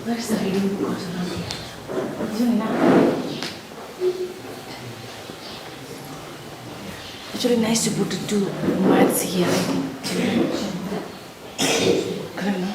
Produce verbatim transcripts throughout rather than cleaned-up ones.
Where's the reading book also not here? Isn't enough. Actually, nice to put it to maths here. Correct, no?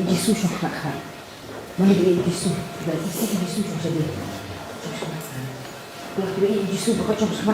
Jisu shong khnang khnang. Mano ba ïeit Jisu? Ba ïeit Jisu, Jisu jong sha dei. Jong sha. Ba ïeit Jisu ba ka jong sha.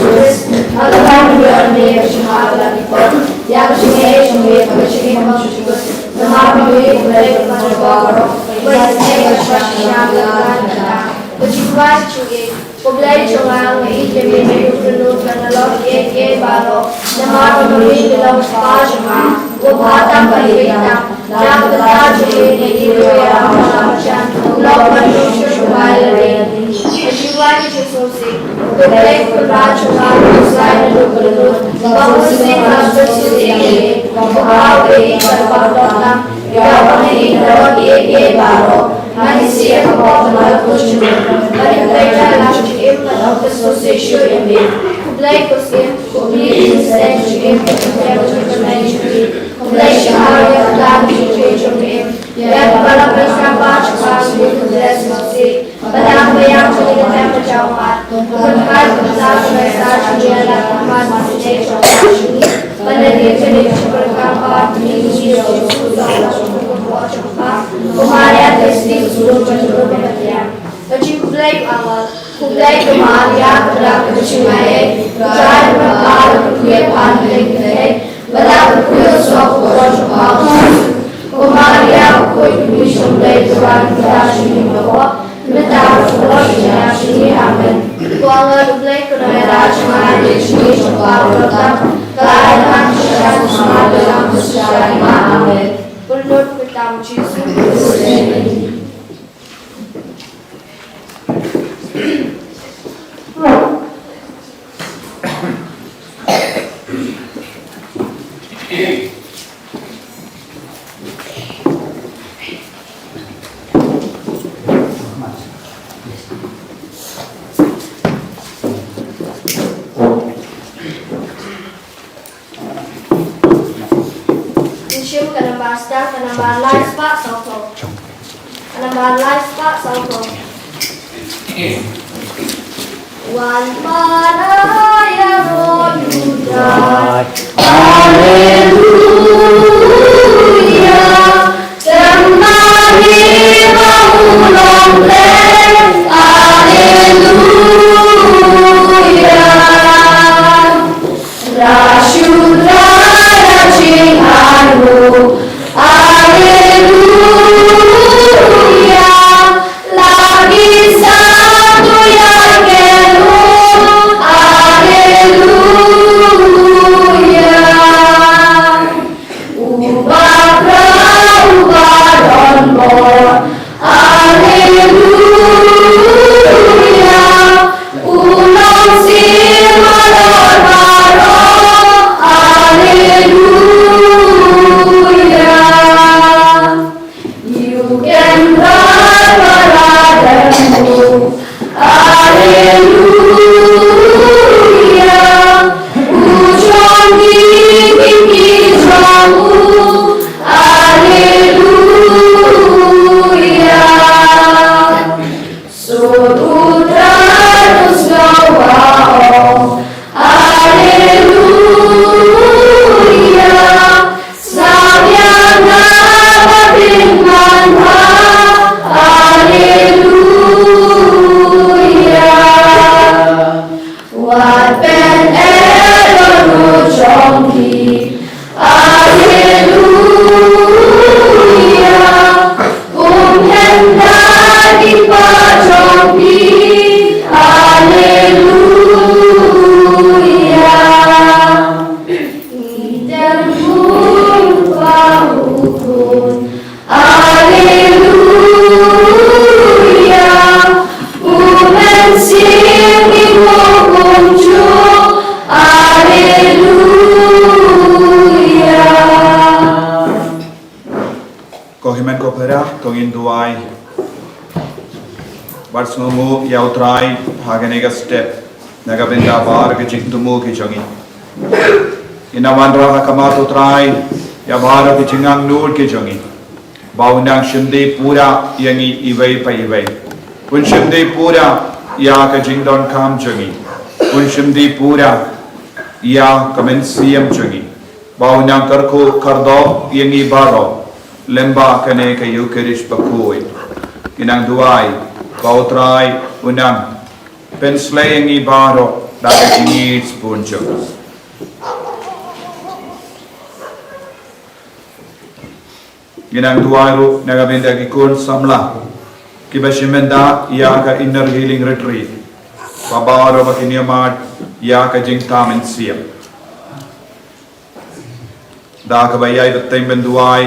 Khrist, ha kaba phi ïoh lade ka jingma ba la pynbor ïa ka jingaiei jong me bad ka jingim bymjukut. Namar ba me U Blei U Kpa jong ka baroh, U Blei U Blei ka jingaiei jong me. Ka jingkwah jong me, ko Blei jong nga, nga ïeit ïa me, me u kyrduh na ka longkmie baroh. Namar ba me ka long u Kpa jong nga, uba tam bad uba ïeit tam. Na ka bynta jong me nga ïeit ïa u Kpa jong nga, u long ban ïoh shuh shuh ïa lade. Ka jingkwah jong me, ko Blei ko Kpa jong nga, u Kpa jong nga, u kyrduh, ba u sngewthuh ïa me, ba u ïeit bad ba u donkam. Ïa uba nga ïeit na ka longkmie baroh. Ngan isih ïa ka pop na ka kyrteng jong me. Bad ngan pynbeit ïa la ka jingim bad ngan pynsngewsih shuh ïa me. Ko Blei ko Syiem, ko Blei u seng jingim bad u Blei u seng jingim. Ko Blei shah ïa ka jingim jong me. Ïa kaba la pynskhem ba jong ka jingim ko Blei sngewsih. Ba dang biang jong me ka jingim. Ko Blei ko Blei sngewsih ïa la ka jingim. Ba la dei ka jingim jong ka jingim jong ka. Ko Maria Theisotti, ka jingkhublei u angel, khublei ko Maria, ka dap ka jingaiei, Trai u don bad me, ka kyrkhu ïa phi ki kynthei, bad ka kyrkhu ïa u soh ka por jong phi u Jisu. Ko Maria, ka khuid ka kmie jong U Blei, ka wan ka jingim ka por, mynta bad shaduh shaduh. Amen. Ko angel U Blei, ka don bad me, ka jingim jong phi u don tam, ka ai ka jingim jong phi u don tam. Amen. Bynrap kyrteng Jisu. Ngi shim ka nambar step, ka nambar lai spah sawphew. Ka nambar lai spah sawphew. Wan para ïaroh Judah. Haleluya. Sembah ïa u Blei. Haleluya. Rashura rajing aru. Haleluya. Haleluya. U Long Syiem halor baroh. Haleluya. U Kynrad para dem u. Haleluya. U jong ngi ki jong u. Haleluya. Sur u Trai u sngew ba ong. Haleluya. Sam ïa nga ba dei man bha. Haleluya. Wat pyneh ïa u jong ki. Haleluya. Um hynda ki paw jong phi. Haleluya. Ngi dem bun ba u khun. Haleluya. U Mynsiem ngi buh kumjuh. Haleluya. Ko hynmen ko para, to ngin duwai. Bad sngewnguh ïa u Trai ha kane ka step. Na ka bynta baroh ki jingthmu ki jong ngi. Ngin ïa wanrah ha khmat u Trai ïa baroh ki jingangnud ki jong ngi. Ba un nang shim dei pura ïa ngi iwei pa iwei. Un shim dei pura ïa ka jingdonkam jong ngi. Un shim dei pura ïa ka mynsiem jong ngi. Ba un nang kyrkhu kyrdoh ïa ngi baroh lyngba kane ka Eucharist bakhuid. Ngi nang duwai ba u Trai un nang pynsleh ïa ngi baroh da ka jingïeit sbun jong u. Ngi nang duwai ruh na ka bynta ki khun samla kiba shim bynta ïa ka Inner Healing Retreat. Ba baroh ba kin ïa mad ïa ka jingthaw mynsiem. Da kaba ïai bteng ban duwai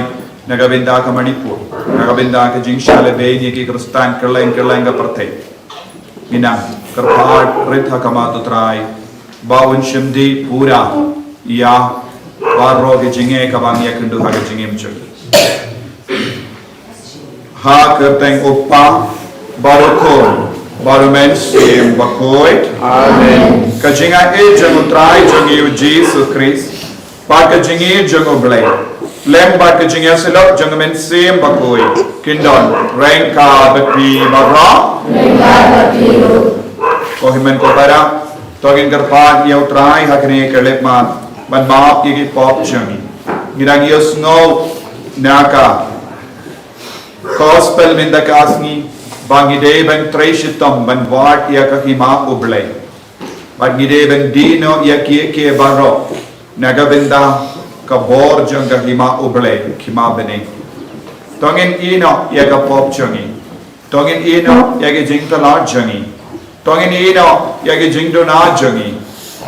na ka bynta ka Manipur, na ka bynta ka jingshah lehbeiñ ïa ki Khristan kylleng kylleng ka pyrthei. Ngi nang kyrpad rit ha khmat u Trai ba un shim dei pura ïa baroh ki jingeh kaba ngi ïakynduh ha ka jingim jong ngi. Ha ka kyrteng u Kpa bad u Khun bad u Mynsiem Bakhuid. Amen. Ka jingaiei jong u Trai jong ngi u Jisu Khrist bad ka jingïeit jong u Blei lem bad ka jingïasyllok jong u Mynsiem Bakhuid kin don ryngkat bad phi baroh. Ryngkat bad phi ruh. Ko hynmen ko para, to ngin kyrpad ïa u Trai ha kane ka lip mat ban map ïa ki pop jong ngi. Ngi dang ïohsngew na ka Gospel mynta ka sngi ba ngi dei ban trei shitom ban wad ïa ka hima u Blei. Bad ngi dei ban die noh ïa kiei kiei baroh na ka bynta ka bor jong ka hima u Blei, ka hima bneng. To ngin ïeh noh ïa ka pop jong ngi. To ngin ïeh noh ïa ki jingtlot jong ngi. To ngin ïeh noh ïa ki jingduna jong ngi.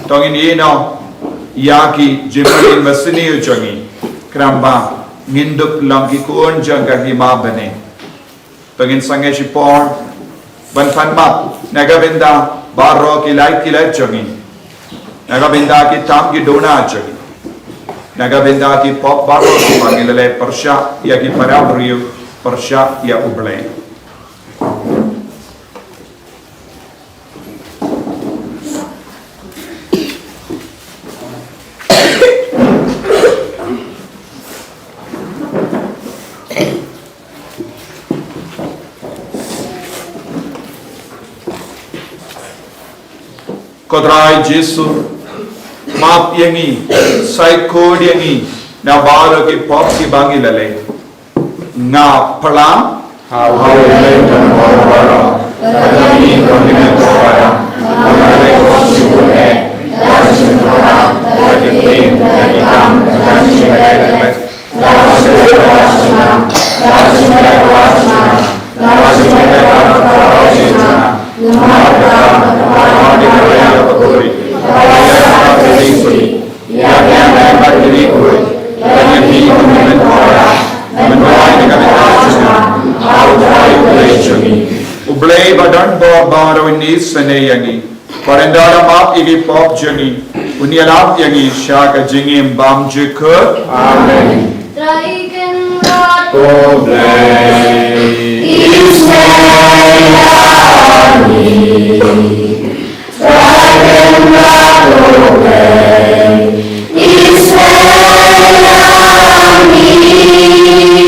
To ngin ïeh noh ïa ki jingpynbeit basniew jong ngi. Khnang ba ngin dup long ki khun jong ka hima bneng. To ngin sangeh shipor ban pan map na ka bynta baroh ki lait ki lait jong ngi. Na ka bynta ki tam ki duna jong ngi. Na ka bynta ki pop baroh kiba ngi la leh pyrshah ïa ki para briew, pyrshah ïa u Blei. Ko Trai Jisu, map ïa ngi, sait khuid ïa ngi na baroh ki pop kiba ngi la leh. Nga pyrshah. isynei ïa ngi, bad ynda la map ïa ki pop jong ngi, un ïalap ïa ngi sha ka jingim bymjukut. Amen. Trai Kynrad ko Blei, isynei ïa ngi. Trai Kynrad ko Blei, isynei ïa ngi.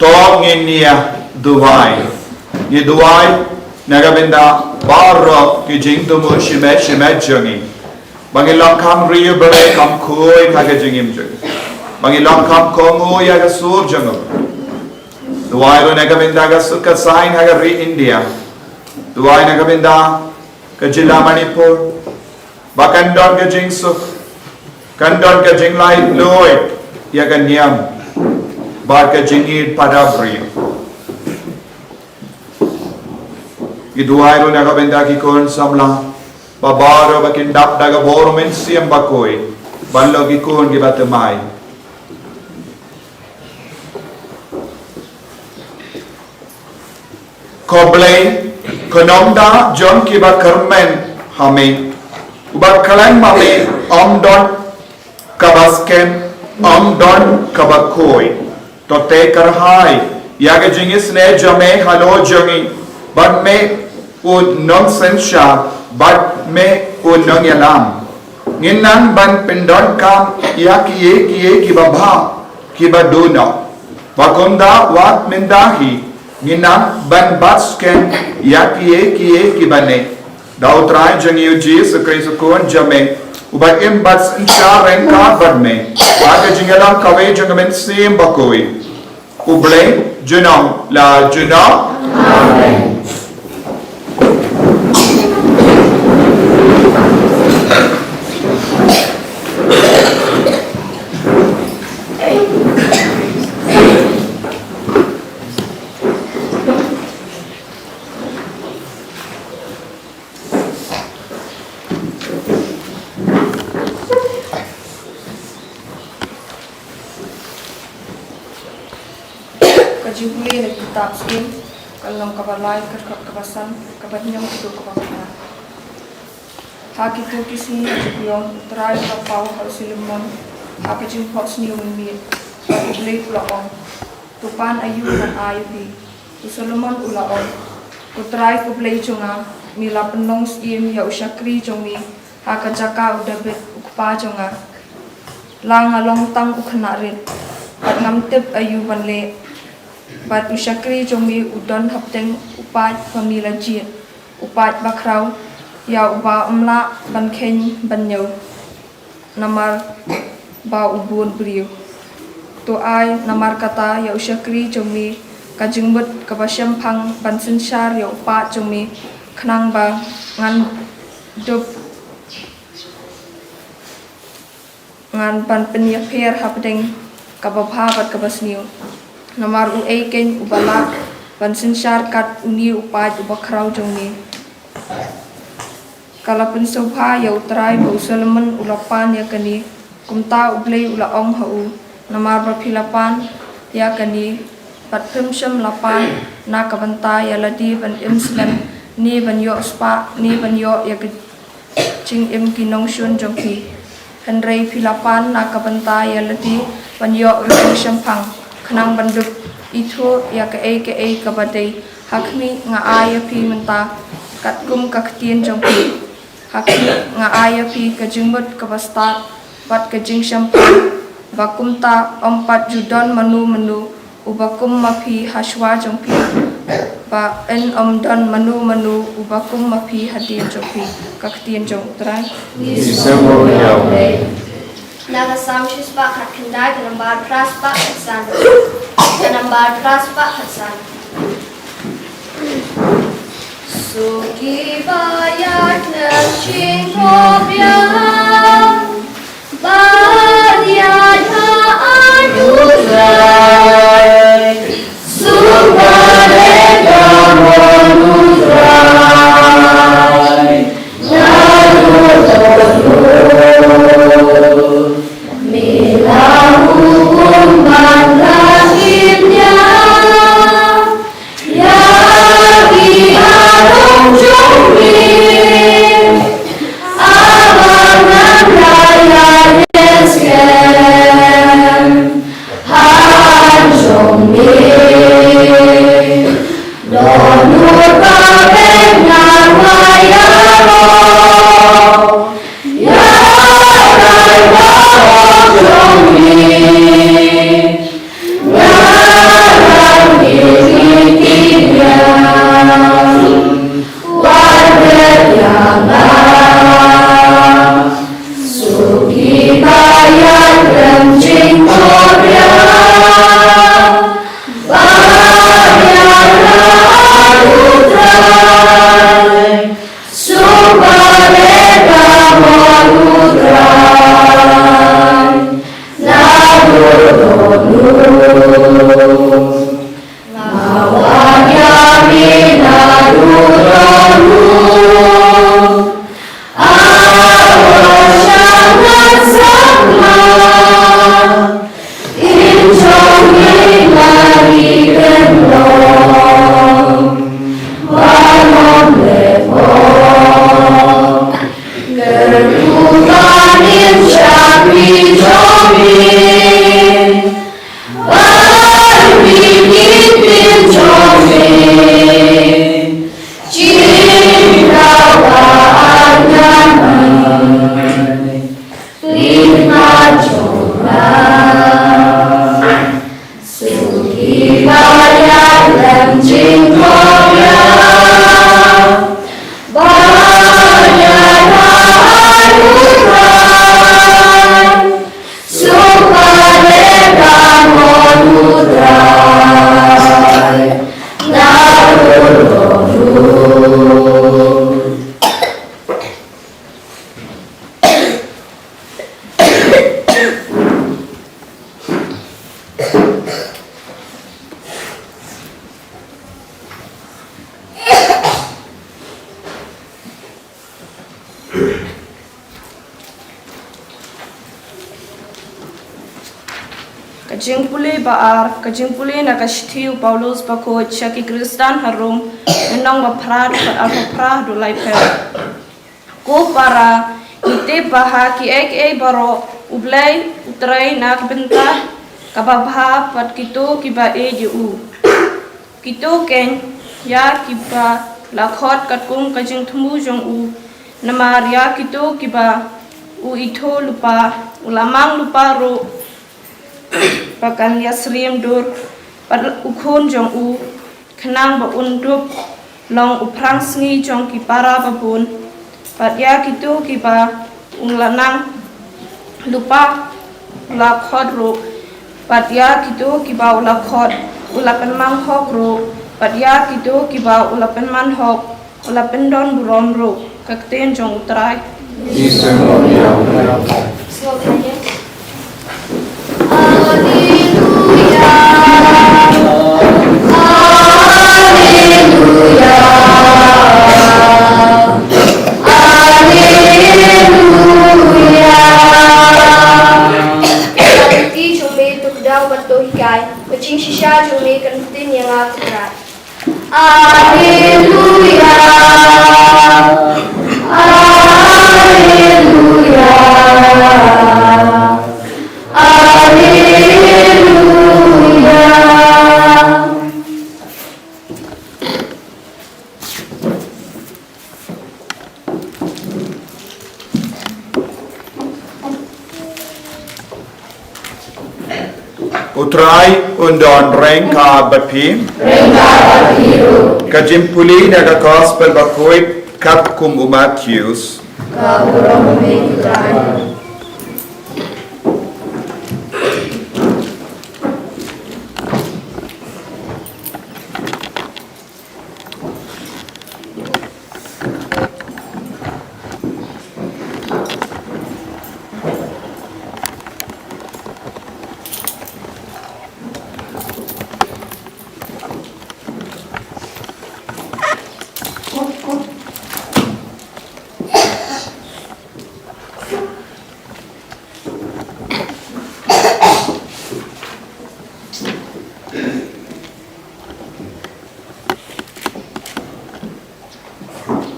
To ngin ïa duwai. Ngi duwai na ka bynta baroh ki jingthmu shimet shimet jong ngi. Ba ngin long kham riewblei, kham khuid ha ka jingim jong ngi. Ba ngin long kham kohnguh ïa ka sur jong U. Duwai ruh na ka bynta ka suk ka saiñ ha ka ri India. Duwai na ka bynta ka jylla Manipur. Ba kan don ka jingsuk, kan don ka jinglaitluid ïa ka niam bad ka jingïeit para briew. Ngi duwai ruh na ka bynta ki khun samla ba baroh ba kin dap da ka bor U Mynsiem Bakhuid ban long ki khun kiba thymmai. Ko Blei, ko Nongda jong kiba kyrmen ha Me, uba khlem ma Me ym don kaba skhem, ym don kaba khuid. To te kyrhai ïa ka jingisynei jong Me halor jong ngi, bad Me u nongsynshar, bad Me u nongïalam. Ngin nang ban pyndonkam ïa kiei kiei kiba bha, kiba dohnud. Ba kumta wat mynta hi ngin nang ban bat skhem ïa kiei kiei kiba neh. Da U Trai jong ngi U Jisu Khrist U Khun jong Me, uba im bad synshar ryngkat bad Me ha ka jingïalam kawei jong U Mynsiem Bakhuid. U Blei junom la junom. Amen. Pule na kitab Syiem, ka lynnong kaba lai, ka dkhot kaba san, kaba hynñiew haduh kaba phra. Ha kito ki sngi ha Gibeon, U Trai u la paw ha u Solomon ha ka jingphohsniew mynmiet, bad U Blei u la ong, To pan aïu ngan ai ïa phi? U Solomon u la ong, Ko Trai ko Blei jong nga, me la pynlong syiem ïa u shakri jong me ha ka jaka u Dabid u kpa jong nga. La nga long tang u khynnah rit, bad ngam tip aïu ban leh. Bad u shakri jong me u don hapdeng u paid ba me la jied, u paid bakhraw, ïa uba ym lah ban kheiñ ban ñiew, namar ba u bun briew. To ai namar kata ïa u shakri jong me ka jingmut kaba shemphang ban synshar ïa u paid jong me, khnang ba ngan dup ngan ban pynïapher hapdeng kaba bha bad kaba sniew. Namar uei keiñ uba lah ban synshar kat une u paid uba khraw jong me? Ka la pynsngewbha ïa U Trai ba u Solomon u la pan ïa kane. Kumta U Blei u la ong ha u, Namar ba phi la pan ïa kane, bad phim shym la pan na ka bynta ïa lade ban im slem, ne ban ïoh spah, ne ban ïoh ïa ka jingim ki nongshun jong phi. Hynrei phi la pan na ka bynta ïa lade ban ïoh rukom shemphang, khnang ban dup ithuh ïa kaei kaei kaba dei. Ha khmih, nga ai ïa phi mynta katkum ka ktien jong phi. Ha khmih, nga ai ïa phi ka jingmut kaba stad bad ka jingshemphang, ba kumta ym pat ju don mano mano uba kum ma phi ha shuwa jong phi, ba yn ym don mano mano uba kum ma phi hadien jong phi. Ka ktien jong U Trai. Ngi sngewbha ïa U Blei. Na ka Salm shispah khatkhyndai, ka nambar phra spah khatsan. Ka nambar phra spah khatsan. Suki ba ïaid lem jingkob ïa, ba ïaid ha U Trai. Suk ba leh ka mon U Trai. Naduh mynta me la hukum ban la im ïa. Ïa ki arong jong me, haba ngan la ïaid skhem ha jong me. Dohnud ba beiñ ngan ïaroh ïa ka rai baroh jong me. Nga dang ïeit ïa me, wat ret ïa nga. Suki ba ïaid lem jingkob ïa, ba ïaid ha U Trai. Suk ba leh ka mon U Trai. Naduh dohnud. Nga wan ïa me naduh dohnud. Awa sha nga sah ma. Im jong me nga ri kynlong. Ba ngam leh pop. Kyrkhu ban im shakri jong me. Ban pynmih ki ktien jong me. Jingdawa Ka jingpule ba ar, ka jingpule na ka shithi u Paulus bakhuid sha ki Khristan ha Rom, lynnong ba phra, dkhot arphew phra haduh laiphew. Ko para, ngi tip ba ha kiei kiei baroh, U Blei u trei na ka bynta kaba bha bad kito kiba ïeit ïa u. Kito kein, ïa kiba la khot katkum ka jingthmu jong u, namar ïa kito kiba u ithuh lypa, u la mang lypa ruh, ba kan ïasyriem dur bad u Khun jong u, khnang ba un dup long u phrangsngi jong ki para babun. Bad ïa kito kiba u la mang lypa, u la khot ruh, bad ïa kito kiba u la khot, u la pynmang hok ruh, bad ïa kito kiba u la pynmang hok, u la pyndon burom ruh. Ka ktien jong U Trai. Alleluia. Alleluia. Alleluia. Ka kti jong me to kdaw bad to hikai, ka jingshisha jong me kan ktien ïa nga, Ko Trai. Alleluia. Alleluia. Alleluia. U Trai un don ryngkat bad phi. Ka jingpule na ka Gospel bakhuid katkum u Mathaios.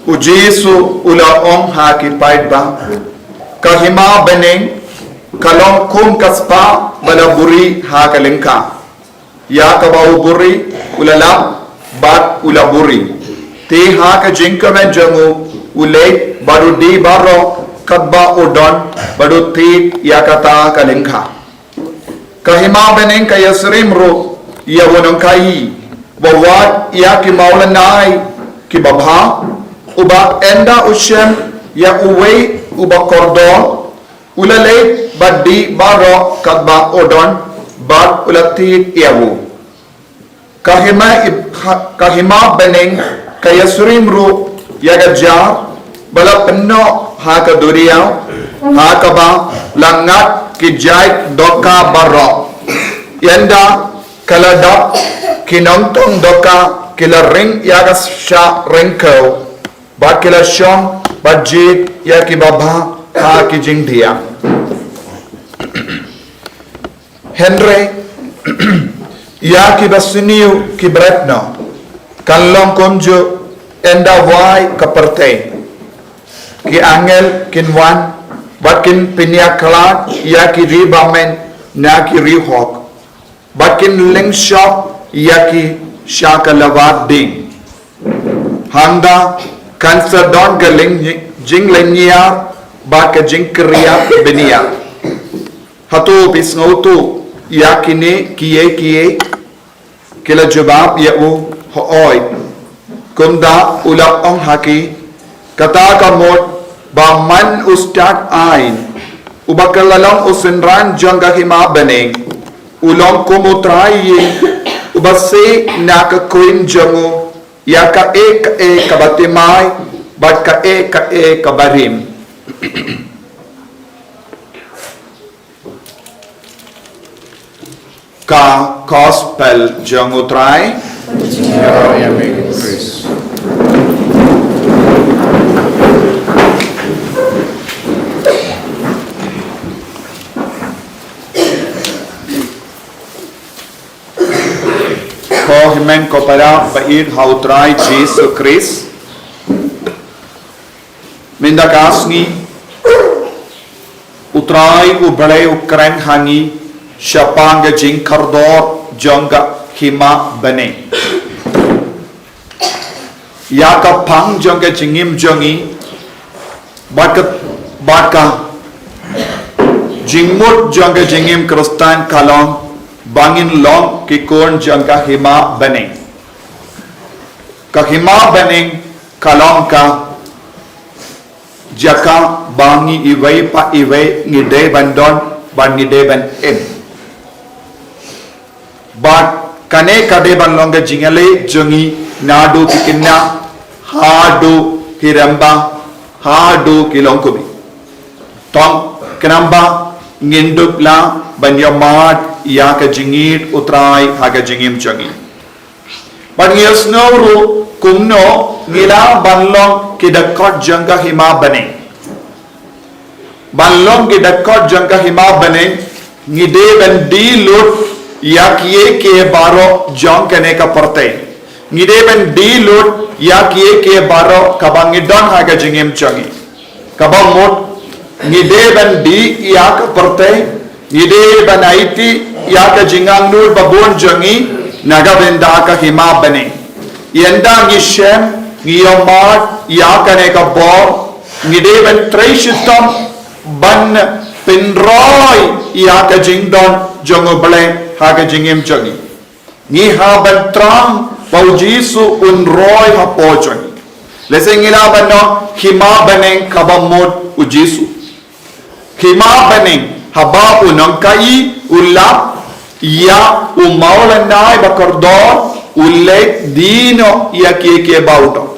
U Jisu u la ong ha ki paidbah, ka hima bneng ka long kum ka spah ba la buhrieh ha ka lyngkha. Ïa kaba u buhrieh u la lap bad u la buhrieh. Te ha ka jingkmen jong u, u leit bad u dih baroh katba u don bad u thied ïa kata ka lyngkha. Ka hima bneng ka ïasyriem ruh ïa u nongkhaïi, ba wad ïa ki mawlynnai kiba bha, uba ynda u shem ïa uwei uba kordor, u la leit bad dih baroh katba u don bad u la thied ïa u. Ka hima ib-, ha-, ka hima bneng ka ïasyriem ruh ïa ka jar ba la pynnoh ha ka duriaw, ha kaba la ngat ki jait dohkha baroh. Ynda ka la dap, ki nongtong dohkha ki la ring ïa ka shah ryngkew, bad ki la shong bad jied ïa kiba bha ha ki jingdiah. Hynrei ïa kiba sniew ki bret noh, kan long kumjuh ynda wai ka pyrthei. Ki angel kin wan bad kin pynïakhlad ïa ki ri bymman na ki ri hok, bad kin lyngshop ïa ki sha ka lawar ding. Hangta kan sa don ka ling-, jinglynñiar bad ka jingkyrïap bniah. Hato phi sngewthuh ïa kine kiei kiei? Ki la jubab ïa u, Hooid. Kumta u la ong ha ki, Kata ka mut ba man u Stad Aiñ, uba ka la long u synran jong ka hima bneng, u long kum u trai ïing, uba shim na ka khuid jong u ïa kaei kaei kaba thymmai bad kaei kaei kaba rim. Ka Gospel jong u Trai. Ïa me Khrist. Men ko para ba ïeit ha U Trai Jisu Khrist. Mynta ka sngi U Trai U Blei u kren ha ngi shaphang ka jingkordor jong ka hima bneng. Ïa ka pang jong ka jingim jong ngi bad ka, bad ka jingmut jong ka jingim Khristan ka long ba ngin long ki khun jong ka hima bneng. Ka hima bneng ka long ka jaka ba ngi iwei pa iwei ngi dei ban don bad ngi dei ban im. Bad kane ka dei ban long ka jingïaleh jong ngi naduh ki khynnah haduh ki rangbah haduh ki longkmie. Tang khnang ba ngin dup lah ban ïohmad ïa ka jingïeit U Trai ha ka jingim jong ngi. Bad ngi ïohsngew ruh kumno ngi lah ban long ki dkhot jong ka hima bneng. Ban long ki dkhot jong ka hima bneng, ngi dei ban die lut ïa kiei kiei baroh jong kane ka pyrthei. Ngi dei ban die lut ïa kiei kiei baroh kaba ngi don ha ka jingim jong ngi. Kaba mut, ngi dei ban die ïa ka pyrthei, ngi dei ban aiti ïa ka jingangnud ba bun jong ngi na ka bynta ka hima bneng. Ynda ngi shem, ngi ïohmad ïa kane ka bor, ngi dei ban trei shitom ban pynroi ïa ka jingdon jong U Blei ha ka jingim jong ngi. Ngi hap ban thrang ba U Jisu un roi hapoh jong ngi. Lehse ngi lah ban ong hima bneng kaba mut U Jisu. Hima bneng haba u nongkhaïi u lap ïa u mawlynnai ba kordor, u leit die noh ïa kiei kiei ba u don.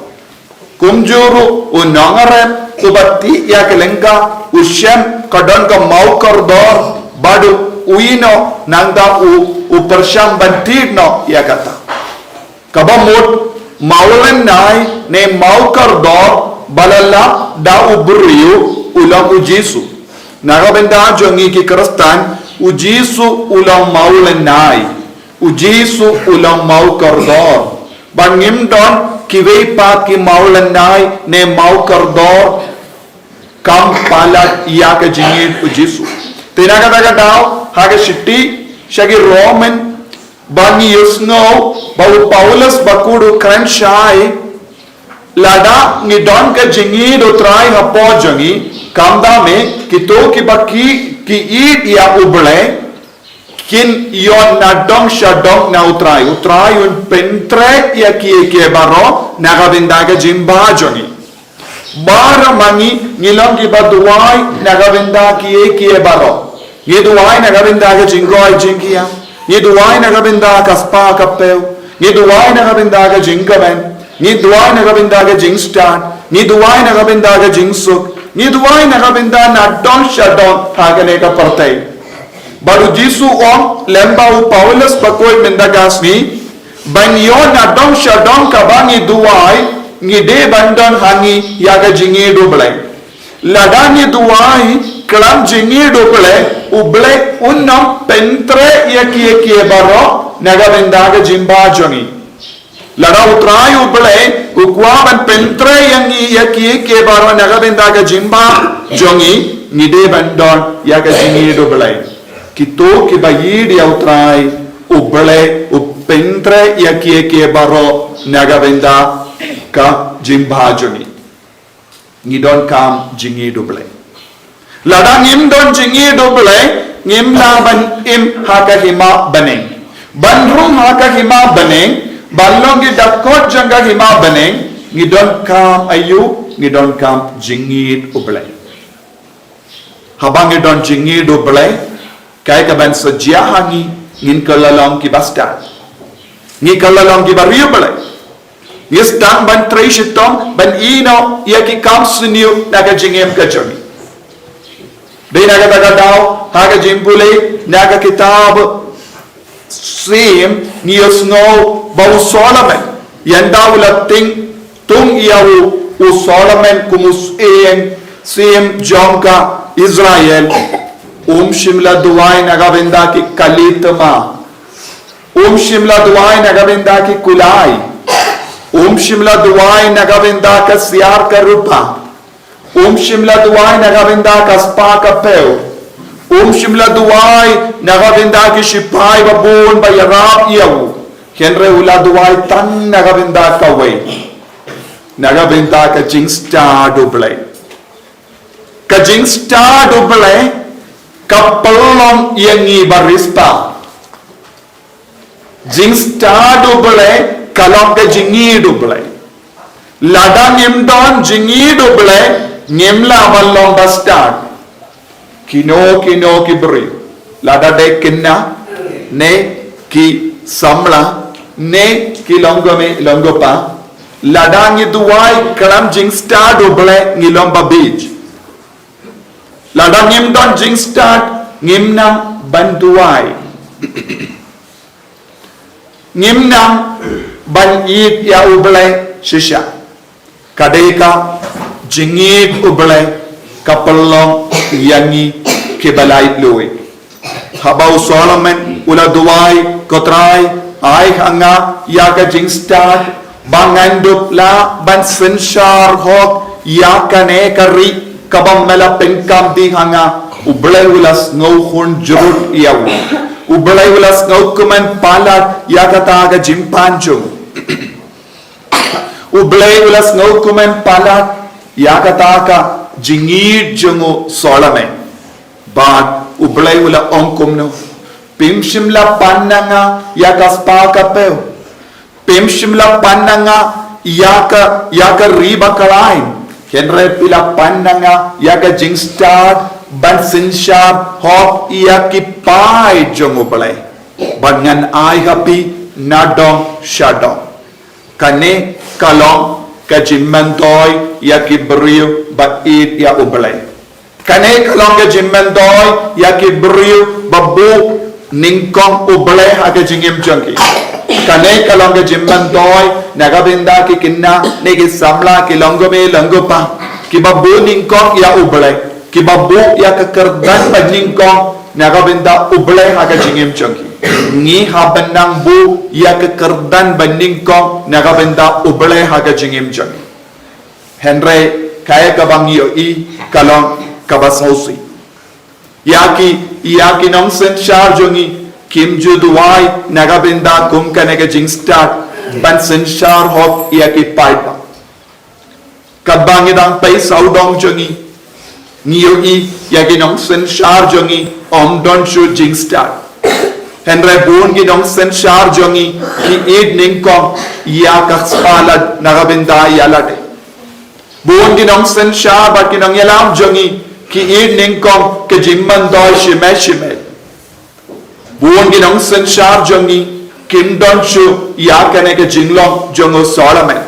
Kumjuh ruh u nongarep uba tih ïa ki lyngkha u shem ka don ka maw kordor bad u ïeh noh nangta u, u pyrshang ban thied noh ïa kata. Kaba mut mawlynnai ne maw kordor ba la lap da u briew u long U Jisu. Na ka bynta jong ngi ki Khristan, U Jisu u long mawlynnai. U Jisu u long maw kordor. Ba ngim don kiwei pat ki mawlynnai ne maw kordor kam palat ïa ka jingïeit U Jisu. Te na kata ka daw ha ka shithi sha ki Roman ba ngi ïohsngew ba u Paulus bakhuid u kren shai, lada ngi don ka jingïeit U Trai hapoh jong ngi, khamtam eh kito kiba ki, ki ïeit ïa U Blei kin ïoh nadong shadong na U Trai. U Trai un pyntrei ïa kiei kiei baroh na ka bynta ka jingbha jong ngi. Baroh ma ngi ngi long kiba duwai na ka bynta kiei kiei baroh. Ngi duwai na ka bynta ka jingkoit jingkhiah. Ngi duwai na ka bynta ka spah ka phew. Ngi duwai na ka bynta ka jingkmen. Ngi duwai na ka bynta ka jingstad. Ngi duwai na ka bynta ka jingsuk. Ngi duwai na ka bynta nadong shadong ha kane ka pyrthei. Bad U Jisu u ong lem bad u Paulus bakhuid mynta ka sngi, ban ïoh nadong shadong kaba ngi duwai, ngi dei ban don ha ngi ïa ka jingïeit U Blei. Lada ngi duwai khlem jingïeit U Blei, U Blei un ym pyntrei ïa kiei kiei baroh na ka bynta ka jingbha jong ngi. Lada U Trai U Blei u kwah ban pyntrei ïa ngi ïa kiei kiei baroh na ka bynta ka jingbha jong ngi, ngi dei ban don ïa ka jingïeit U Blei. Kito kiba ïeit ïa U Trai U Blei u pyntrei ïa kiei kiei baroh na ka bynta ka jingbha jong ngi. Ngi donkam jingïeit U Blei. Lada ngim don jingïeit U Blei, ngim lah ban im ha ka hima bneng. Ban rung ha ka hima bneng, ban long ki dkhot jong ka hima bneng, ngi donkam aïu, ngi donkam jingïeit U Blei. Haba ngi don jingïeit U Blei, kaei kaban sa jia ha ngi, ngin kylla long kiba stad. Ngi kylla long kiba riewblei. Ngi sdang ban trei shitom ban ïehnoh ïa ki kam sniew na ka jingim ka jong ngi. Dei na kata ka daw ha ka jingpule na ka kitab Syiem ngi ïohsngew ba u Solomon, ynda u la tieng thung ïa u, u Solomon kum u syiem, syiem jong ka Israel, um shym la duwai na ka bynta ki kali thma. Um shym la duwai na ka bynta ki kulai. Um shym la duwai na ka bynta ka siar ka rupa. Um shym la duwai na ka bynta ka spah ka phew. Um shym la duwai na ka bynta ki shipai ba bun ba ïarap ïa u. Hynrei u la duwai tang na ka bynta kawei. Na ka bynta ka jingstad U Blei. Ka jingstad U Blei ka pynlong ïa ngi ba riewspah. Jingstad U Blei ka long ka jingïeit U Blei. Lada ngim don jingïeit U Blei, ngim lah ban long ba stad. Kino kino ki briew, lada dei khynnah ne ki samla ne ki longkmie longkpa, lada ngi duwai khlem jingstad U Blei, ngi long ba bieit. Lada ngim don jingstad, ngim nang ban duwai. Ngim nang ban ïeit ïa U Blei shisha. Ka dei ka jingïeit U Blei ka pynlong ïa ngi kiba laitluid. Haba u Solomon u la duwai, Ko Trai, ai ha nga ïa ka jingstad ba ngan dup lah ban synshar hok ïa kane ka ri kaba me la pynkam dih ha nga. U Blei u la sngewhun jrut ïa u. U Blei u la sngewkmen palat ïa kata ka jingpan jong u. U Blei u la sngewkmen palat ïa kata ka jingïeit jong u Solomon. Bad U Blei u la ong kumno? Phim shym la pan na nga ïa ka spah ka phew. Phim shym la pan na nga ïa ka, ïa ka ri ba khlaiñ. Hynrei phi la pan na nga ïa ka jingstad ban synshar hok ïa ki paid jong U Blei. Bad ngan ai ha phi nadong shadong. Kane ka long ka jingmyntoi ïa ki briew ba ïeit ïa U Blei. Kane ka long ka jingmyntoi ïa ki briew ba buh nyngkong U Blei ha ka jingim jong ki. Kane ka long ka jingmyntoi na ka bynta ki khynnah ne ki samla, ki longkmie longkpa, kiba buh nyngkong ïa U Blei. Kiba buh ïa ka kyrdan ba nyngkong na ka bynta U Blei ha ka jingim jong ki. Ngi hap ban nang buh ïa ka kyrdan ba nyngkong na ka bynta U Blei ha ka jingim jong ki. Hynrei kaei kaba ngi ïohi ka long kaba sngewsih. Ïa ki, ïa ki nongsynshar jong ngi kim ju duwai na ka bynta kum kane ka jingstad ban synshar hok ïa ki paidbah. Katba ngi dang peit sawdong jong ngi, ngi ïohi ïa ki nongsynshar jong ngi ym don shuh jingstad. Hynrei bun ki nongsynshar jong ngi ki ïeit nyngkong ïa ka spah lad na ka bynta ïa lade. Bun ki nongsynshar bad ki nongïalam jong ngi ki ïeit nyngkong ka jingmyntoi shimet shimet. Bun ki nongsynshar jong ngi kim don shuh ïa kane ka jinglong jong u Solomon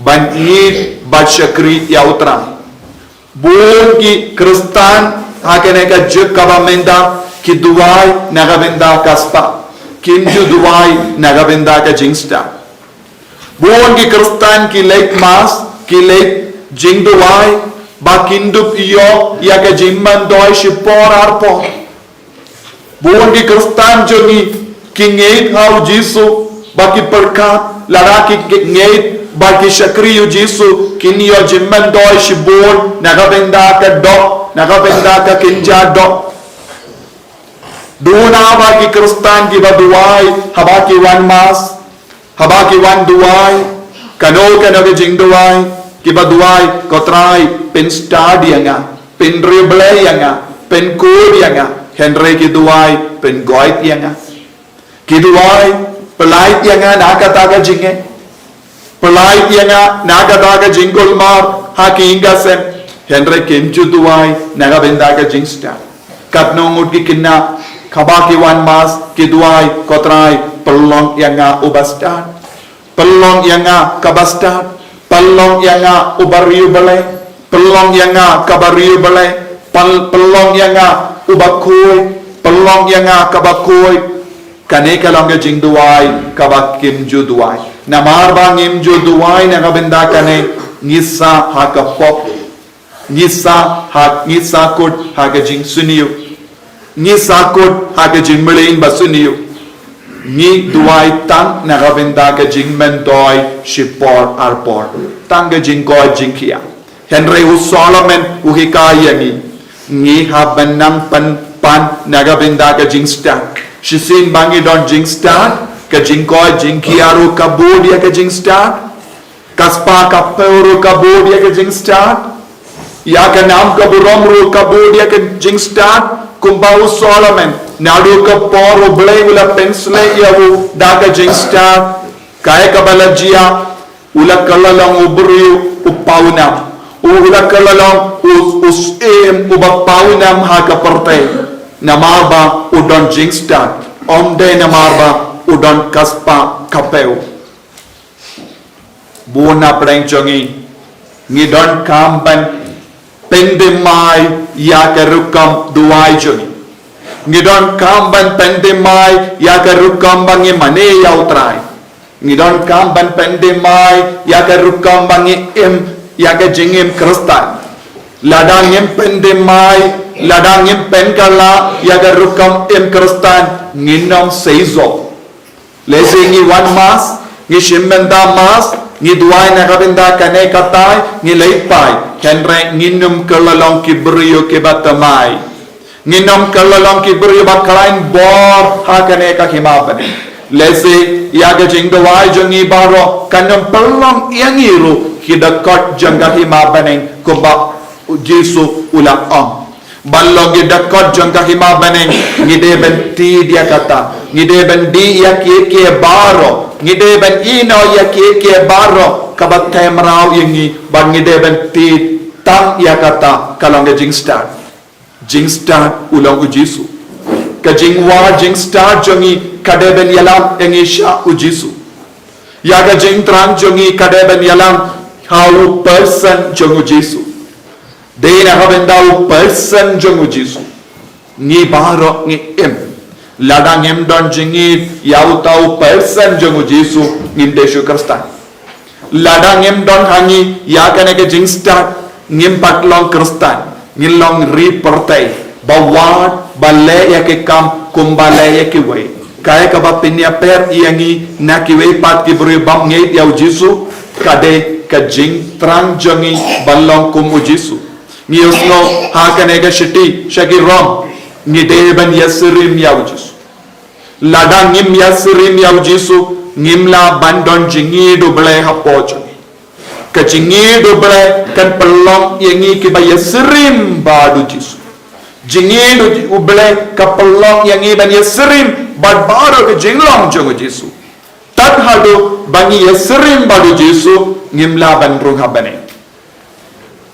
ban ïeit bad shakri ïa U Trai. Bun ki Khristan ha kane ka juk kaba mynta ki duwai na ka bynta ka spah, kim ju duwai na ka bynta ka jingstad. Bun ki Khristan ki leit mass, ki leit jingduwai, ba kin dup ïoh ïa ka jingmyntoi shipor arpor. Bun ki Khristan jong ngi ki ngeit ha u Jisu, ba ki pyrkhat, lada ki, ki ngeit ba ki shakri ïa u Jisu, kin ïoh jingmyntoi shibun na ka bynta ka doh, na ka bynta ka kynja doh. Duna ba ki Khristan kiba duwai haba ki wan mass, haba ki wan duwai, kano kano ka jingduwai kiba duwai, Ko Trai, pynstad ïa nga, pynriewblei ïa nga, pynkhuid ïa nga. Hynrei ki duwai, pyngoit ïa nga. Ki duwai, pyllait ïa nga na kata ka jingeh. Pyllait ïa nga na kata ka jingkulmar ha ki ïing ki sem. Hynrei kim ju duwai na ka bynta ka jingstad. Katno ngut ki khynnah, haba ki wan mass, ki duwai, Ko Trai, pynlong ïa nga uba stad. Pynlong ïa nga kaba stad. Pynlong ïa nga uba riewblei. Pynlong ïa nga kaba riewblei. Pyn-, pynlong ïa nga uba khuid. Pynlong ïa nga kaba khuid. Kane ka long ka jingduwai kaba kim ju duwai. Namar ba ngim ju duwai na ka bynta kane, ngi sah ha ka pop. Ngi sah ha, ngi sahkut ha ka jingsniew. Ngi sahkut ha ka jingmlien ba sniew. Ngi duwai tang na ka bynta ka jingmyntoi shipor arpor, tang ka jingkoit jingkhiah. Hynrei u Solomon u hikai ïa ngi, ngi hap ban nang pynpan na ka bynta ka jingstad. Shisien ba ngi don jingstad, ka jingkoit jingkhiah ruh ka bud ïa ka jingstad. Ka spah ka phew ruh ka bud ïa ka jingstad. Ïa ka nam ka burom ruh ka bud ïa ka jingstad. Kumba u Solomon, naduh ka por U Blei u la pynshlei ïa u da ka jingstad, kaei kaba la jia? U la kylla long u briew u pawnam. U la kylla long u, u syiem uba pawnam ha ka pyrthei. Namar ba u don jingstad, ym dei namar ba u don ka spah ka phew. Bun na pdeng jong ngi, ngi donkam ban pynthymmai ïa ka rukom duwai jong ngi. Ngi donkam ban pynthymmai ïa ka rukom ba ngi mane ïa U Trai. Ngi donkam ban pynthymmai ïa ka rukom ba ngi im ïa ka jingim Khristan. Lada ngim pynthymmai, lada ngim pynkylla ïa ka rukom im Khristan, ngin ym seisoh. Lehse ngi wan mass, ngi shim bynta mass, ngi duwai na ka bynta kane katai, ngi leit phai. Hynrei ngin ym kylla long ki briew kiba thymmai. Ngin ym kylla long ki briew ba khlaiñ bor ha kane ka hima bneng. Lehse ïa ka jingduwai jong ngi baroh kan ym pynlong ïa ngi ruh ki dkhot jong ka hima bneng, kumba U Jisu u la ong. Ban long ki dkhot jong ka hima bneng, ngi dei ban tied ïa kata, ngi dei ban dih ïa kiei kiei baroh, ngi dei ban ïehnoh ïa kiei kiei baroh kaba them raw ïa ngi, bad ngi dei ban tied tang ïa kata, ka long ka jingstad. Jingstad u long U Jisu. Ka jingwad jingstad jong ngi ka dei ban ïalam ïa ngi sha U Jisu. Ïa ka jingthrang jong ngi ka dei ban ïalam ha u person jong U Jisu. Dei na ka bynta u person jong U Jisu ngi baroh ngi im. Lada ngim don jingïeit ïa uta u person jong U Jisu, ngim dei shuh Khristan. Lada ngim don ha ngi ïa kane ka jingstad, ngim pat long Khristan, ngin long ri pyrthei ba wad, ba leh ïa ki kam kumba leh ïa kiwei. Kaei kaba pynïapher ïa ngi na kiwei pat ki briew bym ngeit ïa U Jisu, ka dei ka jingthrang jong ngi ban long kum U Jisu. Ngi ïohsngew ha kane ka shithi sha ki Rom, ngi dei ban ïasyriem ïa U Jisu. Lada ngim ïasyriem ïa U Jisu, ngim lah ban don jingïeid U Blei hapoh jong ngi. Ka jingïeid U Blei kan pynlong ïa ngi kiba ïasyriem bad U Jisu. Jingïeid U Blei ka pynlong ïa ngi ban ïasyriem bad baroh ka jinglong jong U Jisu. Tad haduh ba ngi ïasyriem bad U Jisu, ngim lah ban rung ha bneng.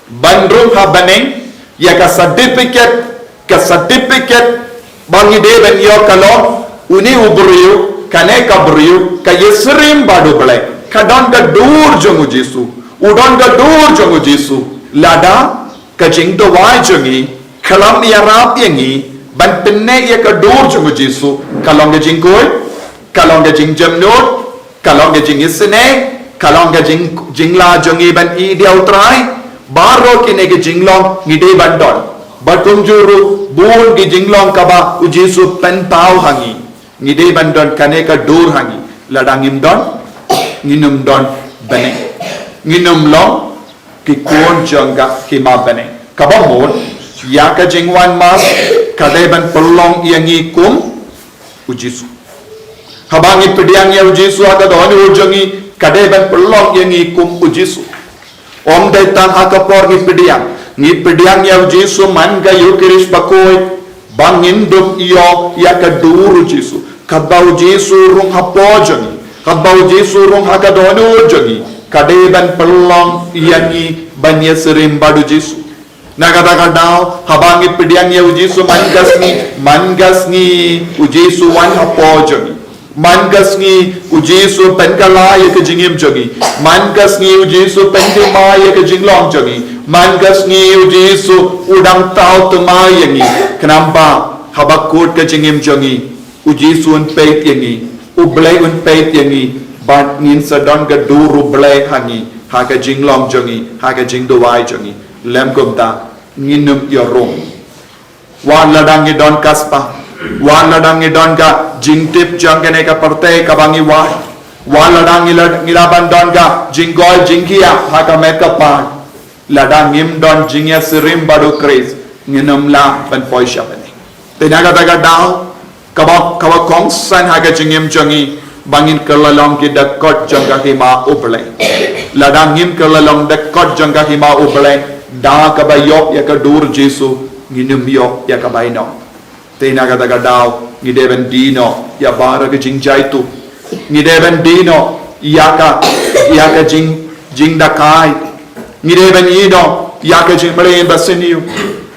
Ban rung ha bneng, ïa ka certificate, ka certificate ba ngi dei ban ïoh ka long, une u briew, kane ka briew ka ïasyriem bad U Blei, ka don ka dur jong U Jisu, u don ka dur jong U Jisu. Lada ka jingduwai jong ngi khlem ïarap ïa ngi ban pynneh ïa ka dur jong U Jisu, ka long ka jingkhuid, ka long ka jingjemnud, ka long ka jingisynei, ka long ka jing, jingla jong ngi ban ïeit ïa U Trai. Baroh kine ki jinglong ngi dei ban don. Bad kumjuh ruh bun ki jinglong kaba U Jisu pynpaw ha ngi, ngi dei ban don kane ka dur ha ngi. Lada ngim don, ngin ym don bneng, ngin ym long ki khun jong ka hima bneng. Kaba mut, ïa ka jingwan mass ka dei ban pynlong ïa ngi kum U Jisu. Haba ngi pdiang ïa U Jisu ha ka dohnud jong ngi, ka dei ban pynlong ïa ngi kum U Jisu. Ym dei tang ha ka por ngi pdiang, ngi pdiang ïa U Jisu man ka Eukharist bakhuid, ba ngin dup ïoh ïa ka dur U Jisu. Katba U Jisu rung hapoh jong ngi, katba U Jisu rung ha ka dohnud jong ngi, ka dei ban pynlong ïa ngi ban ïasyriem bad U Jisu. Na kata ka daw, haba ngi pdiang ïa U Jisu man ka sngi, man ka sngi U Jisu wan hapoh jong ngi. Man ka sngi U Jisu pynkylla ïa ka jingim jong ngi. Man ka sngi U Jisu pynthymmai ïa ka jinglong jong ngi. Man ka sngi U Jisu u dang thaw thymmai ïa ngi. Khnang ba haba kut ka jingim jong ngi, U Jisu un peit ïa ngi, U Blei un peit ïa ngi, bad ngin sa don ka dur U Blei ha ngi, ha ka jinglong jong ngi, ha ka jingduwai jong ngi. Lym kumta, ngin ym ïoh rung. Wat lada ngi don ka spah, Wat lada ngi don ka jingtip jong kane ka pyrthei kaba ngi wai. Wat lada ngi la, ngi la ban don ka jingkoit jingkhiah ha ka met ka phad. Lada ngim don jingïasyriem bad U Khrist, ngin ym lah ban poi sha bneng. Te na kata ka daw, kaba, kaba kongsan ha ka jingim jong ngi, ba ngin kylla long ki dkhot jong ka hima U Blei. Lada ngim kylla long dkhot jong ka hima U Blei, da kaba ïoh ïa ka dur Jisu, ngin ym ïoh ïa ka bainong. Te na kata ka daw, ngi dei ban die noh ïa baroh ka jingjaituh. Ngi dei ban die noh ïa ka, ïa ka jing, jingdakai. Ngi dei ban ïeh noh ïa ka jingmlien ba sniew.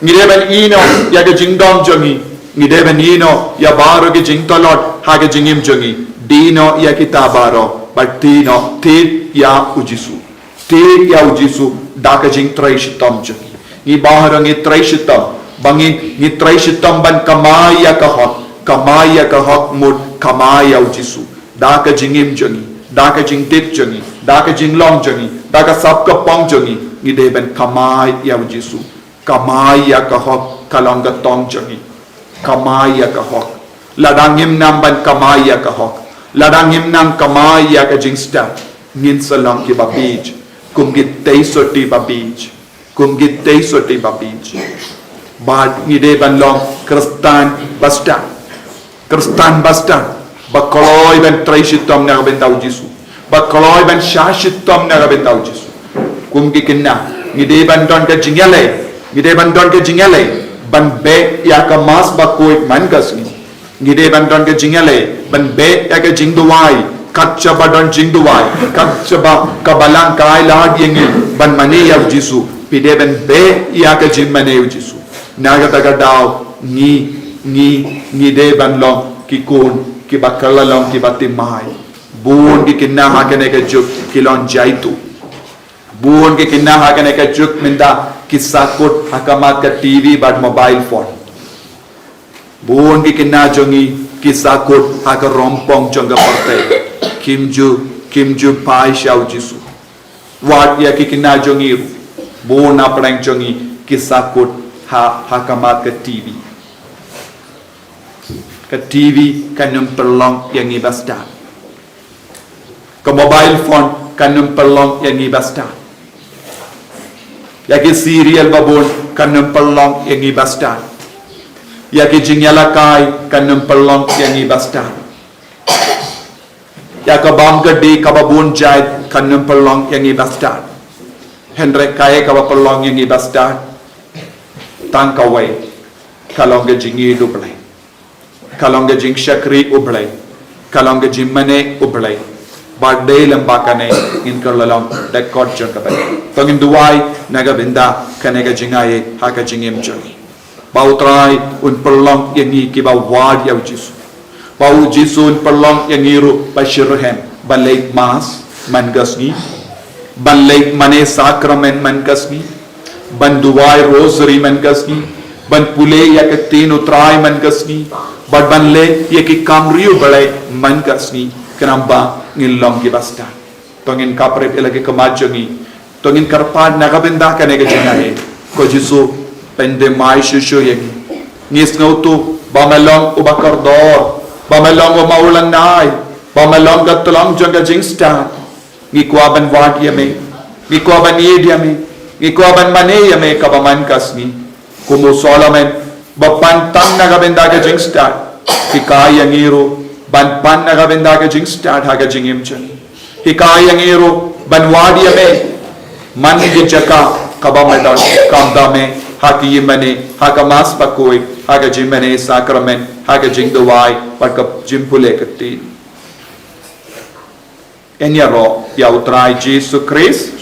Ngi dei ban ïeh noh ïa ka jingdom jong ngi. Ngi dei ban ïeh noh ïa baroh ka jingtlot ha ka jingim jong ngi. Die noh ïa kita baroh, bad thied noh, thied ïa U Jisu. Thied ïa U Jisu da ka jingtrei shitom jong ngi. Ngi baroh ngi trei shitom, ba ngi, ngi trei shitom ban kamai ïa ka hok, kamai ïa ka hok mut kamai ïa U Jisu. Da ka jingim jong ngi, da ka jingtip jong ngi, da ka jinglong jong ngi, da ka sap ka pong jong ngi, ngi dei ban kamai ïa U Jisu. Kamai ïa ka hok ka long ka tong jong ngi. Kamai ïa ka hok. Lada ngim nang ban kamai ïa ka hok, lada ngim nang kamai ïa ka jingstad, ngin sa long kiba bieit, kum kitei sotti ba bieit, kum kitei sotti ba bieit. Bad ngi dei ban long Khristan ba stad. Khristan ba stad, ba kloi ban trei shitom na ka bynta U Jisu, ba kloi ban shah shitom na ka bynta U Jisu. Kum ki kynnoh, ngi dei ban don ka jingïaleh, ngi dei ban don ka jingïaleh ban beh ïa ka Mass Bakhuid man ka sngi. Ngi dei ban don ka jingïaleh ban beh ïa ka jingduwai, kat shaba don jingduwai, kat shaba ka Balang ka ai lad ïa ngi ban mane ïa U Jisu, phi dei ban beh ïa ka jingmane U Jisu. Na kata ka daw, ngi, ngi, ngi dei ban long ki khun kiba kylla long kiba thymmai. Bun ki kynnoh ha kane ka juk ki long jaituh. Bun ki kynnoh ha kane ka juk mynta ki sahkut ha khmat ka T V bad mobile phone. Bun ki kynnoh jong ngi ki sahkut ha ka rongpong jong ka pyrthei. Kim ju, kim ju phai sha U Jisu. Wat ïa ki kynnoh jong ngi ruh, bun na pdeng jong ngi ki sahkut ha, ha khmat ka T V. Ka T V kan ym pynlong ïa ngi ba stad. Ka mobile phone kan ym pynlong ïa ngi ba stad. Ïa ki serial ba bun kan ym pynlong ïa ngi ba stad. Ïa ki jingïalehkai kan ym pynlong ïa ngi ba stad. Ïa ka bam ka dih kaba bun jait kan ym pynlong ïa ngi ba stad. Hynrei kaei kaba pynlong ïa ngi ba stad? Tang kawei, ka long ka jingïeit U Blei. Ka long ka jingshakri U Blei. Ka long ka jingmane U Blei. Bad dei lem bad kane ngin kylla long dkhot jong ka bneng. To ngin duwai na ka bynta kane ka jingaiei ha ka jingim jong ngi. Ba U Trai un pynlong ïa ngi kiba wad ïa U Jisu. Ba U Jisu un pynlong ïa ngi ruh ba shitrhem ban leit Mass man ka sngi, ban leit mane sakramen man ka sngi, ban duwai Rosary man ka sngi, ban pule ïa ka ktien U Trai man ka sngi, bad ban leh ïa ki kam ri U Blei man ka sngi, khnang ba ngin long kiba stad. To ngin khapkhreh ïa la ki khmat jong ngi. To ngin kyrpad na ka bynta kane ka jingaiei. Ko Jisu, pynthymmai shuh shuh ïa ngi. Ngi sngewthuh ba me long uba kordor, ba me long u maw lynnai, ba me long ka tlong jong ka jingstad. Ngi kwah ban wad ïa me. Ngi kwah ban ïeit ïa me. Ngi kwah ban mane ïa me kaba man ka sngi. Kum u Solomon ba pan tang na ka bynta ka jingstad, hikai ïa ngi ruh ban pan na ka bynta ka jingstad ha ka jingim jong ngi. Hikai ïa ngi ruh ban wad ïa me man ki jaka kaba me don, khamtam me ha ki ïingmane, ha ka Mass Bakhuid, ha ka jingmane sakramen, ha ka jingduwai bad ka jingpule ka ktien. Ngin ïaroh ïa U Trai Jisu Khrist.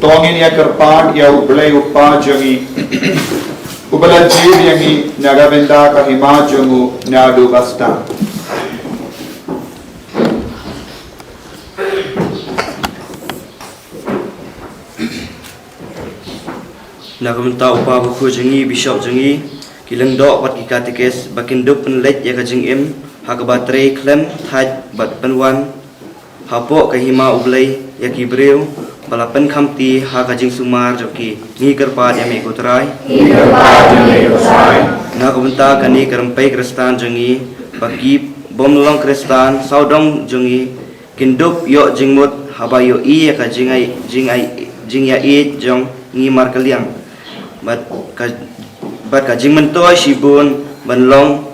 To ngin ïa kyrpad ïa U Blei U Kpa jong ngi, uba la jied ïa ngi na ka bynta ka hima jong u naduh ba sdang. Na ka bynta u Kpa Bakhuid jong ngi, Bishop jong ngi, ki lyngdoh bad ki katekis ba kin dup pynleit ïa ka jingim ha kaba trei khlem thait bad pynwan hapoh ka hima U Blei ïa ki briew ba la pynkhamti ha ka jingsumar jong ki. Ngi kyrpad ïa me ko Trai. Ngi kyrpad ïa me ko Trai. Na ka bynta kane ka rympei Khristan jong ngi, ba ki bym long Khristan sawdong jong ngi kin dup ïoh jingmut haba ïohi ïa ka jingai, jingai, jingïaieit jong ngi markylliang bad ka, bad ka jingmyntoi shibun ban long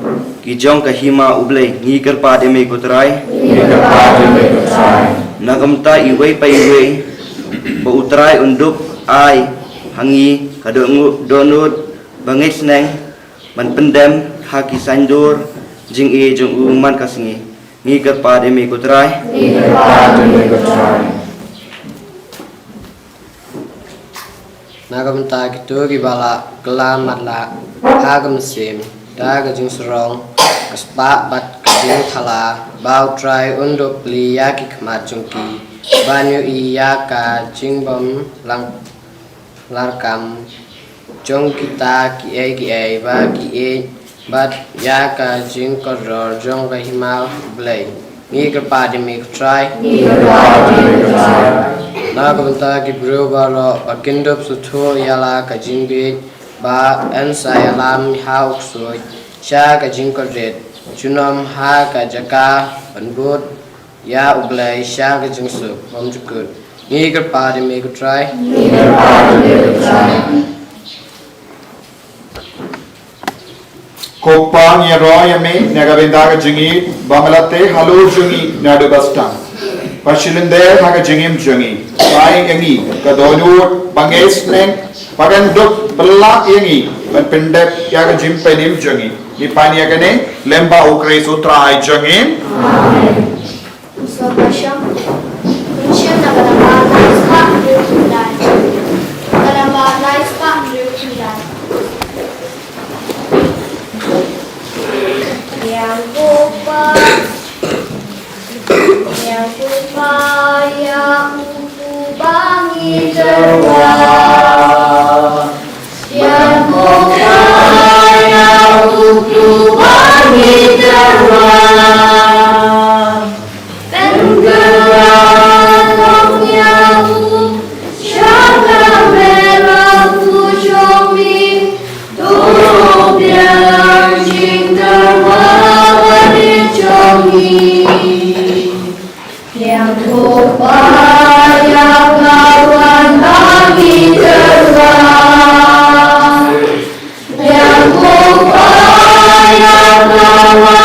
ki jong ka hima U Blei. Ngi kyrpad ïa me ko Trai. Ngi kyrpad ïa me ko Trai. Na ka bynta iwei pa iwei ba U Trai un dup ai ha ngi ka dohnud, dohnud ba ngeit sneng ban pyndem ha ki saiñdur jingïeit jong u man ka sngi. Ngi kyrpad ïa me ko Trai. Ngi kyrpad ïa me ko Trai. Na ka bynta kito kiba la kylla matlah ha ka mynsiem da ka jingsarong, ka spah bad ka jingthala, ba U Trai un dup plie ïa ki khmat jong ki ban ïohi ïa ka jingbym lang larkam jong kita kiei kiei ba ki ïeit bad ïa ka jingkordor jong ka hima U Blei. Ngi kyrpad ïa me ko Trai. Ngi kyrpad ïa me ko Trai. Na ka bynta ki briew baroh ba kin dup sngewthuh ïa la ka jingbieit ba yn sa ïalam ha u ksuid sha ka jingkordit, junom ha ka jaka ban bud ïa U Blei sha ka jingsuk bymjukut. Ngi kyrpad ïa me ko Trai. Ngi kyrpad ïa me ko Trai. Ko Kpa, ngi ïaroh ïa me na ka bynta ka jingïeit ba me la teh halor jong ngi naduh ba sdang. Ba shilynter ha ka jingim jong ngi, pynpaw ïa ngi ka dohnud ba ngeit sneng ba kan dup pynlah ïa ngi ban pyndep ïa ka jingpynim jong ngi. Ngi pan ïa kane lyngba U Khrist U Trai jong ngi. Amen. Sngewbha shong. Mynsiem na ka namba lai spah hynriew phew lai. Ka namba lai spah hynriew phew lai. Ïa u Kpa, ïa u Kpa, ïa u Kpa ba ngi tyrwa. Ïa u Kpa, ïa u Kpa ba ngi tyrwa. Pynkylla ïa u sha ka mera u jong ngi. To biang jingtyrwa barit jong ngi. Ïa u Kpa, ïa ka wan ba ngi tyrwa. Ïa u Kpa, ïa ka wan ba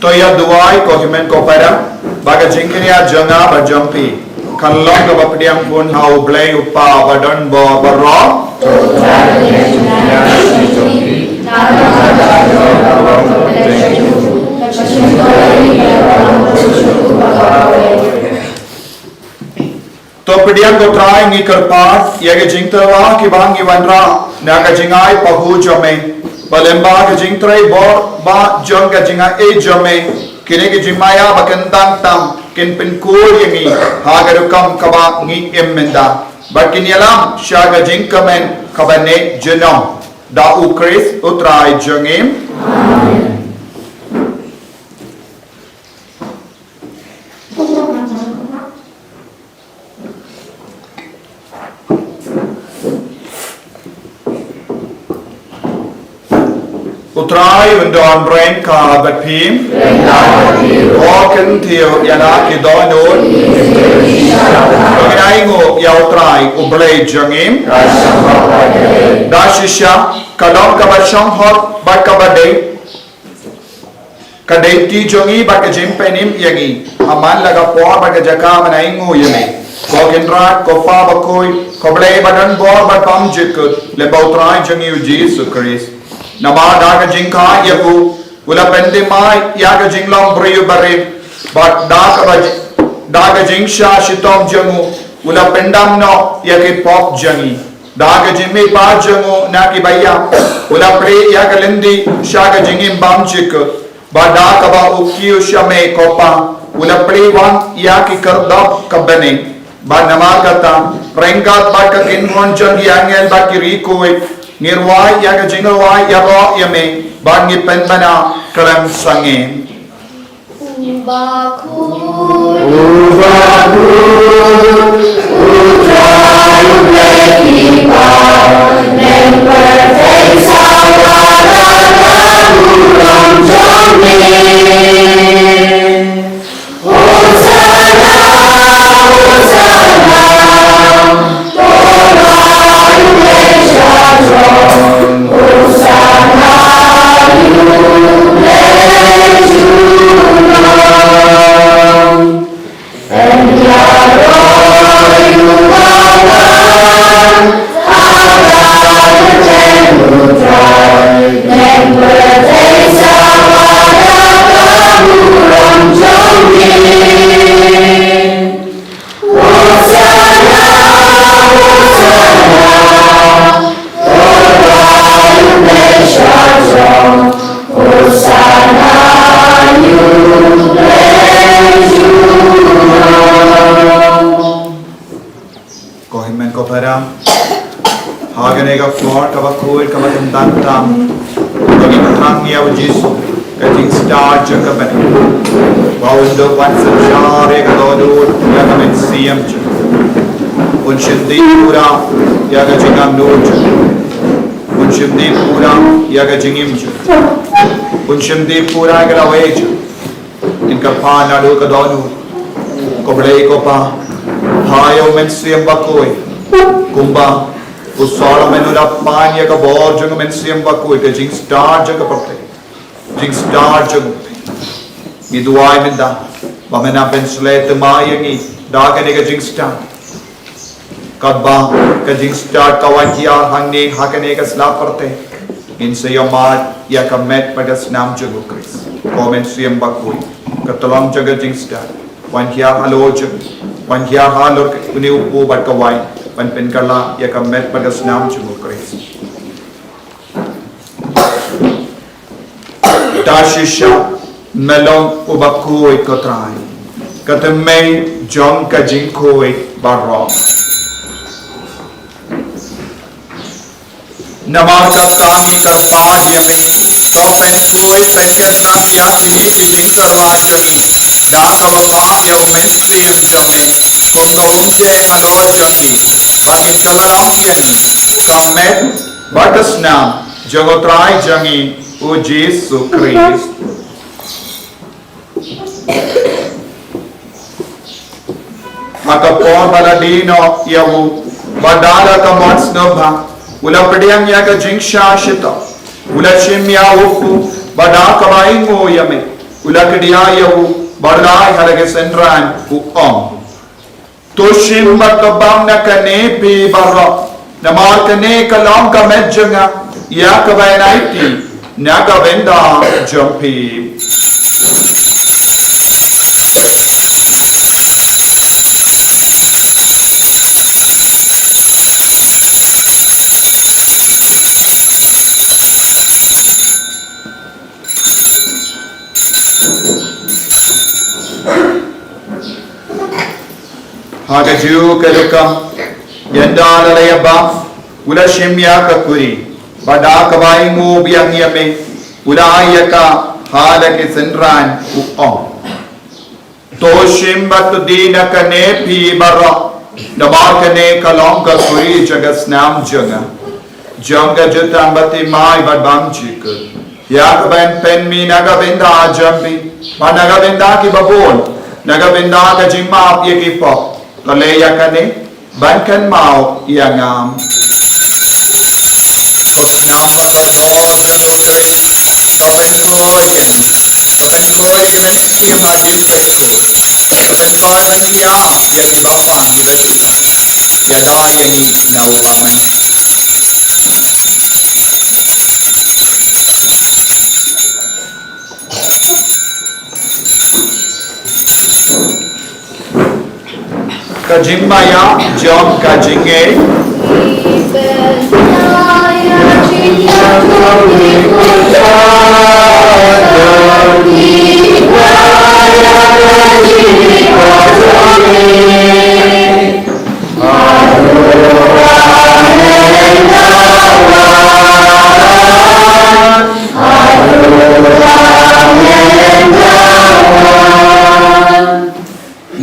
To ïa duwai ko hynmen ko para, ba ka jingkyrkhu jong nga bad jong phi kan long kaba pdiang bun ha U Blei U Kpa badonbor baroh. To pdiang ko Trai, ngi kyrpad ïa ka jingtyrwa kiba ngi wanrah na ka jingai pahuh jong me, ba lyngba ka jingtrei bor ba jong ka jingai jong me, kine ki jingmaïa ba kyntang tam kin pynkhuid ïa ngi ha ka rukom kaba ngi im mynta, ba kin ïalam sha ka jingkmen kaba neh junom. Da U Khrist U Trai jong ngi. U Trai un don ryngkat bad phi. Ko kyntiew ïa la ki dohnud. To ngin ainguh ïa U Trai U Blei jong ngi. Da shisha ka long kaba shong hok bad kaba dei. Ka dei kti jong ngi bad ka jingpynim ïa ngi. Amman la ka por bad ka jaka ban ainguh ïa me, ko Kynrad, ko Pa Bakhuid, ko Blei badonbor bad bymjukut, lyngba U Trai jong ngi U Jisu Khrist. Namar da ka jingkha ïa u, u la pynthymmai ïa ka jinglong briew barit, bad da kaba, da ka jingshah shitom jong u, u la pyndam noh ïa ki pop jong ngi. Da ka jingmihpat jong u na kiba ïap, u la plie ïa ka lynti sha ka jingim bymjukut. Bad da kaba u kiew sha me ko Pa, u la plie wan ïa ki khyrdop ka bneng. Bad namar kata, ryngkat bad ka kynhun jong ki angel bad ki riewkhuid, ngi rwai ïa ka jingrwai ïaroh ïa me, bad ngi pynbna khlem sangeh. Ka bakhuid kaba kyndan tam, ba ngi thrang ïa u Jisu, ka jingstad jong ka bneng. Ba un duh wan synshar ïa ka dohnud ïa ka mynsiem jong u. Un shim dih pura ïa ka jingangnud jong u. Un shim dih pura ïa ka jingim jong u. Un shim dih pura ïa ka lawei jong u. Ngin kyrpad naduh ka dohnud. Ko Blei ko Pa, ha ïa u Mynsiem Bakhuid. Kumba u Solomon u la pan ïa ka bor jong u Mynsiem Bakhuid, ka jingstad jong ka pyrthei, jingstad jong u. Ngi duwai mynta ba men nang pynshlei thymmai ïa ngi da kane ka jingstad. Katba ka jingstad ka wan hiar hangne ha kane ka sla pyrthei, ngin sa ïohmad ïa ka met bad ka snam jong u Khrist. Ko Mynsiem Bakhuid, ka tyllong jong ka jingstad, wan hiar halor jong, wan hiar halor une u kpu bad ka waiñ, ban pynkylla ïa ka met bad ka snam jong u Khrist. Ta shisha, me long u bakhuid ko Trai, ka thymmei jong ka jingkhuid baroh. Namar kata ngi kyrpad ïa me, to pynkhuid pynkyrpad ïa kine ki jingkyrpad jong ngi da kaba pap ïa u Mynsiem jong me, kum ka umtheh halor jong ngi, ba kin kylla long ïa ngi ka met bad ka snam jong u Trai jong ngi u Jisu Khrist. Ha ka por ba la die noh ïa u, bad da la ka mon sngewbha u la pdiang ïa ka jingshah shitom, u la shim ïa u kpu, bad da kaba ainguh ïa me u la kdiah ïa u, bad u la ai ha la ki synran, u ong: To shim bad to bam na kane phi baroh, namar kane ka long ka met jong nga, ïa kaba yn aiti na ka bynta jong phi. Ha kajuh ka rukom, ynda la ïa bam, u la shim ïa ka kuri, bad da kaba ainguh biang ïa me u la ai ïa ka ha la ki synran, u ong: To shim bad to die na kane phi baroh, namar kane ka long ka kuri jong ka snam jong nga, jong ka jutang ba thymmai bad bymjukut, ïa kaba yn pynmih na ka bynta jong phi bad na ka bynta kiba bun, na ka bynta ka jingmap ïa ki pop. To leh ïa kane ban kynmaw ïa nga. Ko Trai, ko Trai, to pynkhuid ïa ngi, to pynkhuid ïa ngi ha ki jingkhuid, to pynpaw ïa ngi ïa ki bapang kiba shisha. Ïada ïa ngi na u bymman. Ka jingmaïa jong ka jingngeit.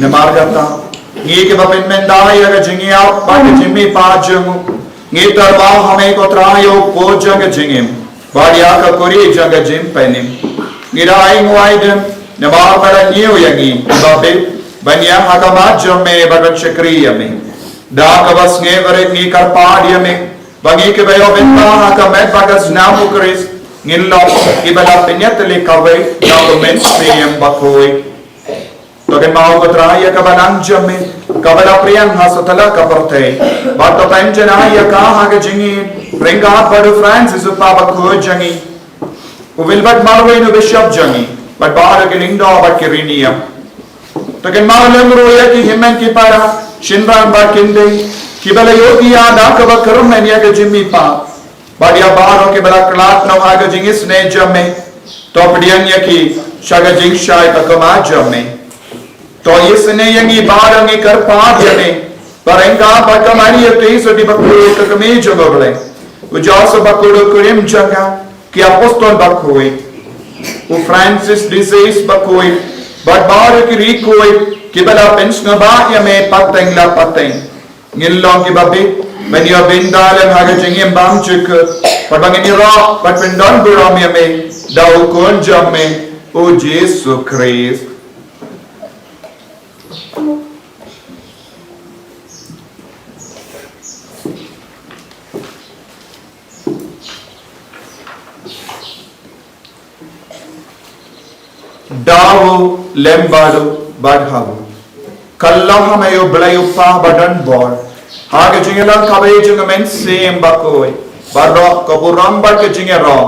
Namar kata, ngi kiba pynmynda ïa ka jingïap bad ka jingmihpat jong u, ngi tyrwa ha me ko Trai ïa u kpu jong ka jingim, bad ïa ka kuri jong ka jingpynim. Ngi da ainguh aidem namar ba la ñiew ïa ngi kiba bit ban ïeng ha khmat jong me bad ban shakri ïa me. Da kaba sngewrit ngi kyrpad ïa me ba ngi kiba ïoh bynta ha ka met bad ka snam u Khrist ngin long kiba la pynïatylli kawei da u Mynsiem Bakhuid. To kynmaw ko Trai ïa ka balang jong me kaba la pdiang ha satlak ka pyrthei, bad to pynjanai ïa ka ha ka jingim ryngkat bad u Francis u Pape bakhuid jong ngi, u Wilbert Marwein u Bishop jong ngi, bad baroh ki lyngdoh bad ki riewniam. To kynmaw lem ruh ïa ki hynmen ki para, shynrang bad kynthei, kiba la ïohi ïa da kaba kyrmen ïa ka jingmihpat, bad ïa baroh kiba la khlad noh ha ka jingisynei jong me. To pdiang ïa ki sha ka jingshai ka khmat jong me. To isynei ïa ngi baroh, ngi kyrpad ïa me, ba ryngkat bad ka Mari Theisotti bakhuid ka kmie jong U Blei, U Joseph bakhuid, u kurim jong nga, ki apostol bakhuid, u Francis de Sales bakhuid, bad baroh ki riewkhuid kiba la pynsngewbha ïa me pateng la pateng. Ngin long kiba bit ban ïa bynta lem ha ka jingim bymjukut, bad ba ngin ïaroh bad pyndonburom ïa me da u Khun jong me, u Jisu Khrist. Da u lem bad u bad ha u. Kyllon ha me U Blei U Kpa badonbor, ha ka jingïalang kaba ïeit jong U Mynsiem Bakhuid, baroh ka burom bad ka jingïaroh,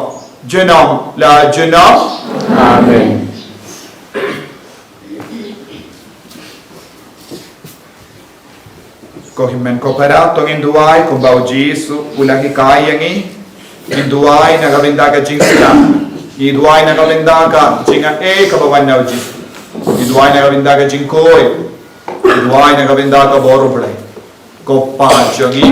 junom la junom. Amen. Ko hynmen ko para, to ngin duwai kumba u Jisu u la hikai ïa ngi. Ngin duwai na ka bynta ka jingkyrkhu. Ngin duwai na ka bynta ka jingaiei kaba wan na u Jisu. Ngin duwai na ka bynta ka jingkhuid. Ngin duwai na ka bynta ka bor U Blei. Ko Pa jong ngi.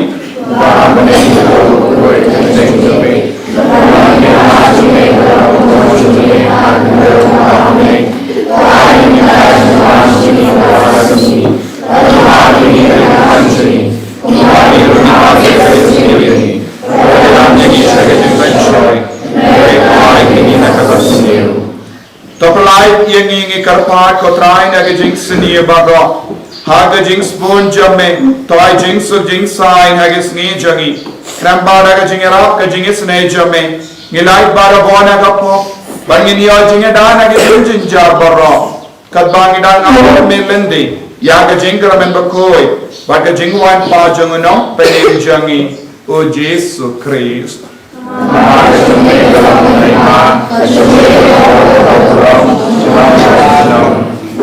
To pyllait ïa ngi, ngi kyrpad ko Trai, na ka jingsniew baroh, ha ka jingsbun jong me, to ai jingsuk jingsaiñ ha ka sngi jong ngi. Khnang ba da ka jingïarap ka jingisynei jong me, ngin lait barabor na ka pop, bad ngin ïoh jingïada na ka jingjynjar baroh. Katba ngi dang ap ïa me lynti, ïa ka jingkyrmen bakhuid bad ka jingwan pat jong u Nongpynim jong ngi, u Jisu Khrist.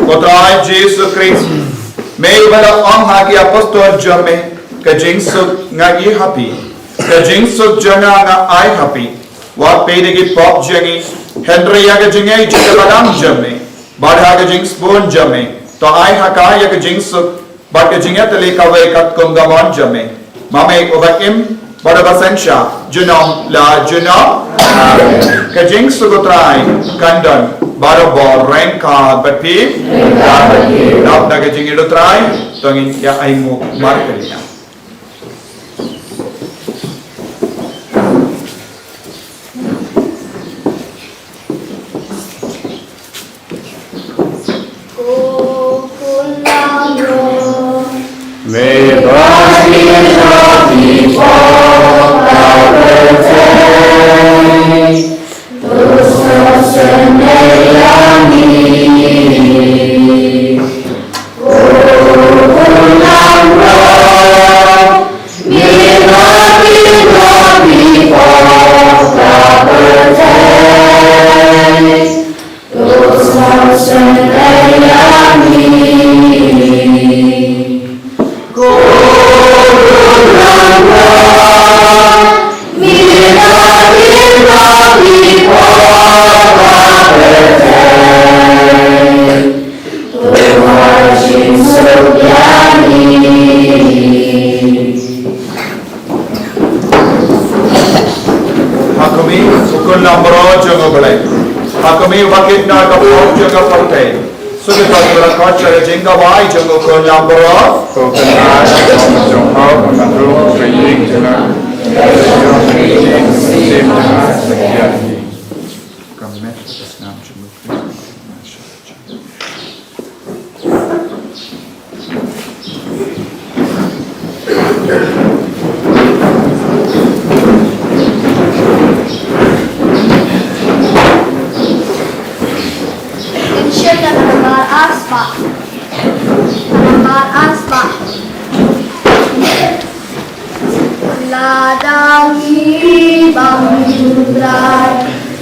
Ko Trai Jisu Khrist, me uba la ong ha ki apostol jong me, ka jingsuk nga ai ha phi, ka jingsuk jong nga nga ai ha phi. Wat peit ïa ki pop jong ngi, hynrei ïa ka jingngeit jong ka balang jong me. Bad ha ka jingsbun jong me, to ai ha ka ïa ka jingsuk bad ka jingïatylli kawei katkum ka mon jong me. Ma me uba im bad uba synshar junom la junom. Ka jingsuk u Trai kan don barabor ryngkat bad phi. Dap da ka jingïeit u Trai, to ngin ïa ainguh marpyrshah. Ha khmih, u Khun Langbrot jong U Blei. Ha khmih, uba kit na ka pop jong ka pyrthei. Sngewbha to ngin ïa khot sha ka jingkawei jong u Khun Langbrot. Ko Khun, jong u Khun Langbrot, ka ïing jong nga. Ka met ka snam jong u Khun. Ngin shim na ka nambar ar spah. Ka nambar ar spah. Lada ngi bam ïa U Trai,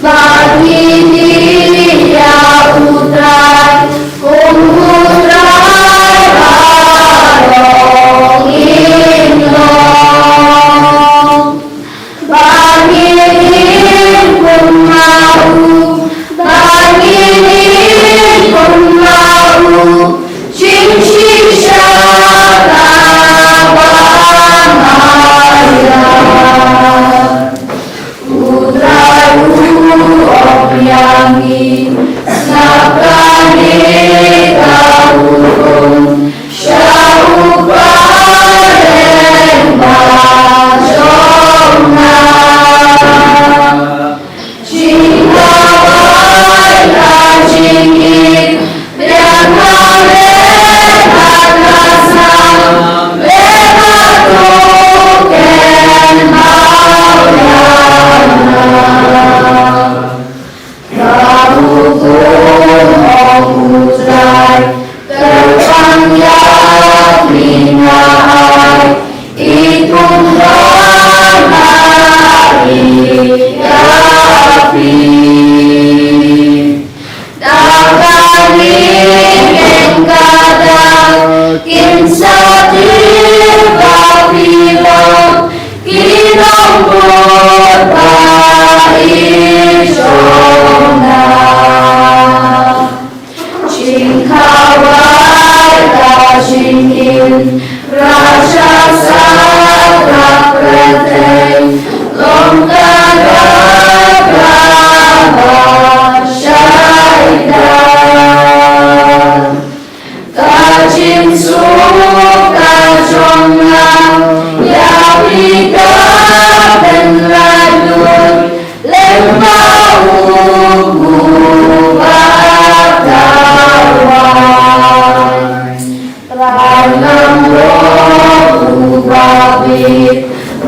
ba ngi ïa U Trai, kum U Trai baroh ngin long. Ba ngin im kum ma u, ba ngin im kum ma u, jingshisha kaba maïa. ïa phi. Da kane ïeng ka dak kin sa tip ba phi long ki nongbud ba ïeit jong nga. Jingkhawai ka jingim, Raja Sabrah Pyrthei, long ka dak kaba shaidar. Ka jingsuk ka jong nga ïa phi ka pynlait lut, lyngba u Kpa tawai. Trai Nongbuh uba bit,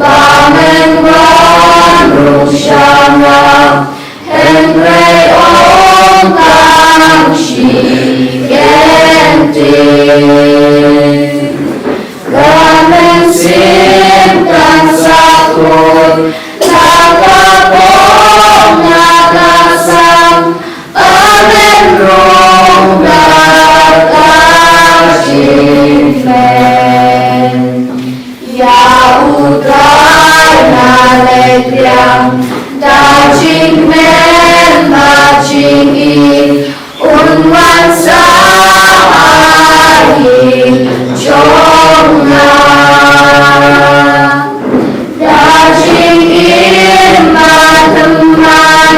ba men wan rung sha nga, hynrei ong tang shi kyntien. Ka mynsiem kan sa kut na ka pop na ka sam, ba men rung da ka jingmeng. Ïa U Trai nga leit biang, da jingmeng bad jingïeit un wan sah ha ïing jong nga. Da jingim bad thymmai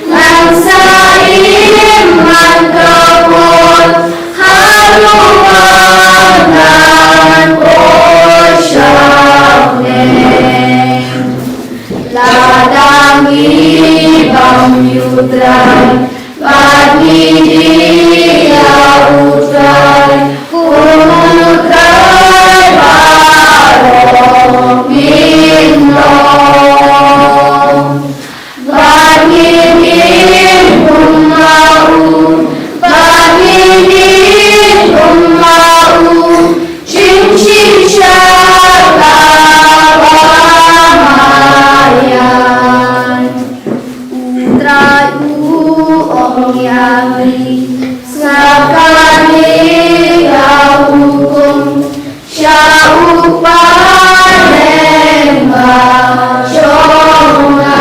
ngan sa im man ka bor, haduh ba ngan poi sha U Blei. Lada ngi bam ïa U Trai bad ngi die ïa U Trai, kum U Trai baroh ngin long. Bad ngin im kum ma u, bad ngin im kum ma u, jingshisha kaba ma ïa. U Trai u ong ïa ngi, sngap kane ka hukum, sha u Kpa lyngba jong nga.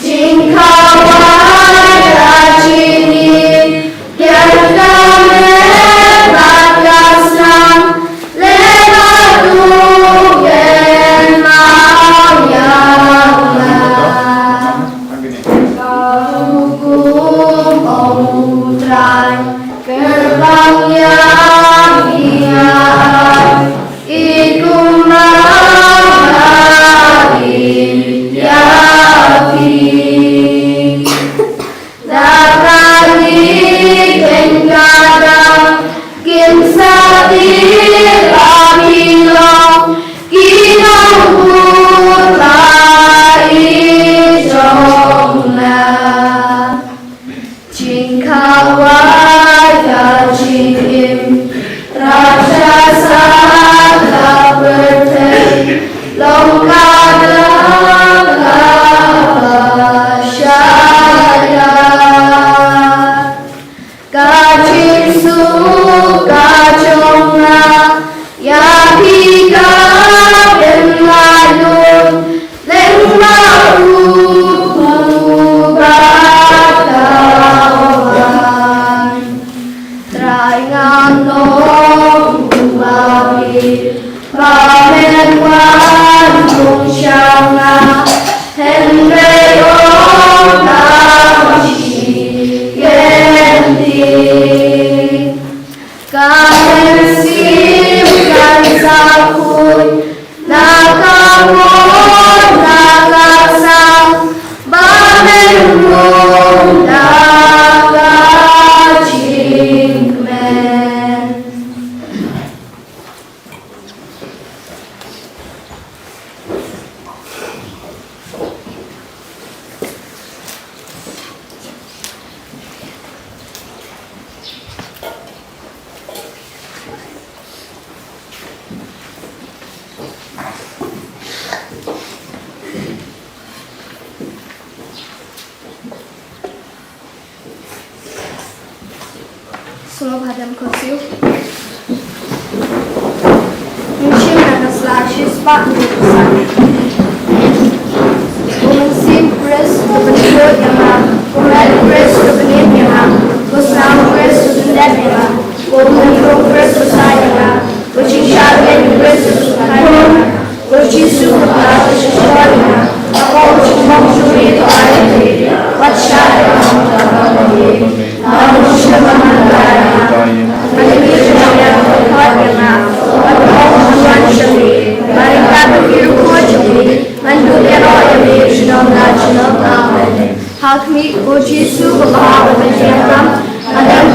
Jingkhawai ka jingim, ïa ka met bad ka snam, lehse tu ken mawïa nga. Ka hukum Sngewbha dang khot siew. Ngin shim na ka sla shispah hynriew san. U Mynsiem Khrist u pynkhuid ïa nga, u met Khrist u pynim ïa nga, u snam Khrist u pyndep ïa nga, u Myntoi Khrist u said ïa nga, u jingshah ïa Khrist u sngewthuh ïa nga. Ko Jisu, ko Trai, shisha ïa nga. Ko Jisu, ko Trai, wat shah ïa nga. Amen. Ha khmih, ko Jisu, ko Baha, ko Jisu, ko Baha, ko Jisu, ko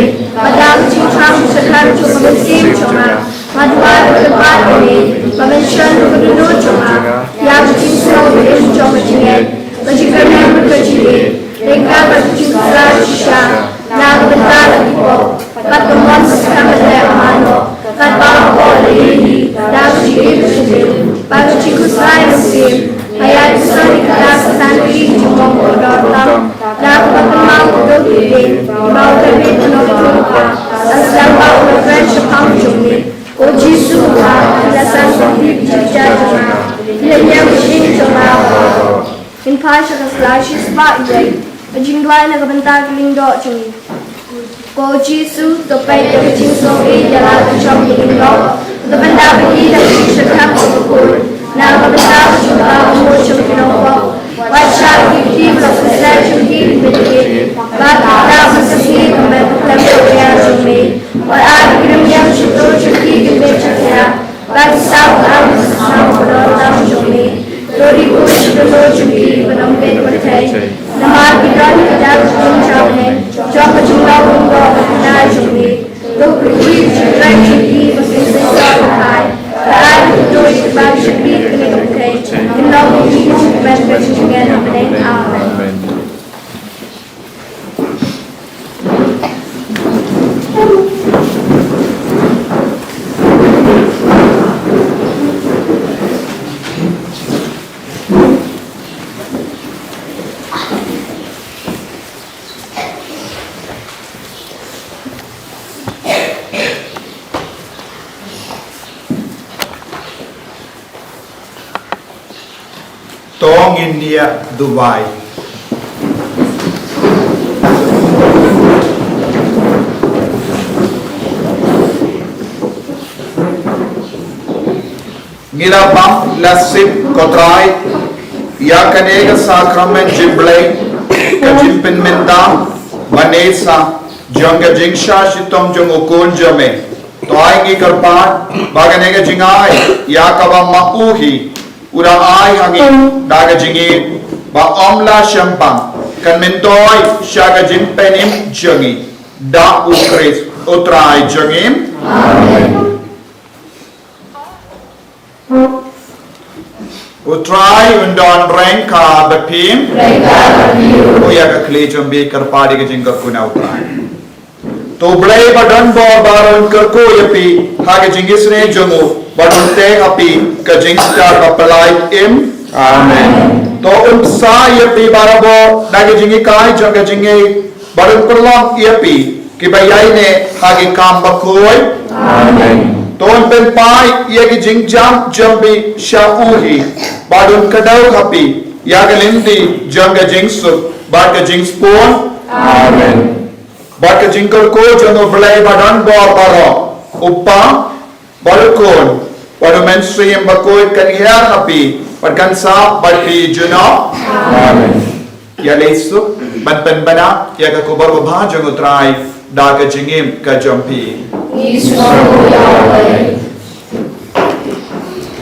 Baha, ko Jisu, ko Baha, ko Jisu, ko Baha, Nga duwai ba phin pdiang ïa me, ba men shon ruh ka dohnud jong nga, ïa ka jingsngew ba im jong ka jingngeit, ka jingkyrmen bad ka jingïeit, ryngkat bad ka jingkhuslai shisha, na ka bynta la ki pop, bad ka mon ka skhem ban leh mano, katba ka pop la ïaid, da ka jingïeit ka jingim, bad ka jingkhuslai mynsiem, ha ïa ki son ki khynnah ki san ki jingmong kordor tam, da kaba kynmaw ka doh ki dieng, ba u la bit na ka jingpang, da ka sdang ba u la kren shaphang jong me. Ko Jisu ha, phi la san sngewthuh ïa ka jingïeit jong nga, phi la ñiam ïa ka jingïeit jong nga baroh. Ngin phai sha ka sla shispah hynriew, ka jingduwai na ka bynta ka lyngdoh jong ngi. Ko Jisu, to peit ïa ka jingsngewbha ïa la ka jong ki lyngdoh, to pynda ïa ki da ka jingshyrkhei jong ka khun, na ka bynta ka jingpynlong jong ki nongpop. Wat shah ïa ki ba la khuslai jong ki kin bit ïa ki. Bad lada ba shisngi kin bit ïa ki jong me. Wat ai ba ki rynïeng shyntur jong ki kin bit ïa ki. Bad ki saw ki am ki saw kordor tam jong me. To ri buh ïa ki kyndoh jong ki ban ym bit pyrthei. Namar ki don ki dak jong jong me. Jong ka jinglong umdon ka kynai jong me. Duk ki jingkren jong ki ba kin shisha ba hai. Ka ai ka kyndoh ïa ki ba ki shakri kane ka pyrthei. Kin long ïa ki kum ka jingkmen ha bneng. Amen. To ngin ïa duwai. Ngi la bam la sip ko Trai ïa kane ka sakramen jingblei, ka jingpynmynta ba ngi sa jong ka jingshah shitom jong u Khun jong me. To ai ngi kyrpad ba kane ka jingai ïa kaba ma u hi u da ai ha ngi da ka jingïeit ba ym la shempang, kan myntoi sha ka jingpynim jong ngi da u Khrist u Trai jong ngi. Amen. U Trai un don ryngkat bad phi. Ryngkat bad phi. Ko ïa ka khlieh jong phi, kyrpad ïa ka jingkyrkhu na u Trai. To u Blei ba don bor baroh un kyrkhu ïa phi ha ka jingisynei jong u, bad un teh ha phi ka jingstad ba pynlait im. Amen. To un bsa ïa phi barabor da ka jinghikai jong ka jingngeit, bad un pynlong ïa phi kiba ïaineh ha ki kam bakhuid. Amen. To un pynpaw ïa ki jingjam jong phi sha u hi, bad un kdew ha phi ïa ka lynti jong ka jingsuk bad ka jingspun. Amen. Bad ka jingkyrkhu jong u Blei ba don bor baroh, u Kpa, bad u Khun, bad u Mynsiem Bakhuid kan hiar ha phi bad kan sah bad phi junom. Amen. Ïa leit suk ban pynbna ïa ka khubor babha jong u Trai da ka jingim ka jong phi. Ngi sngewbha ïa u Blei.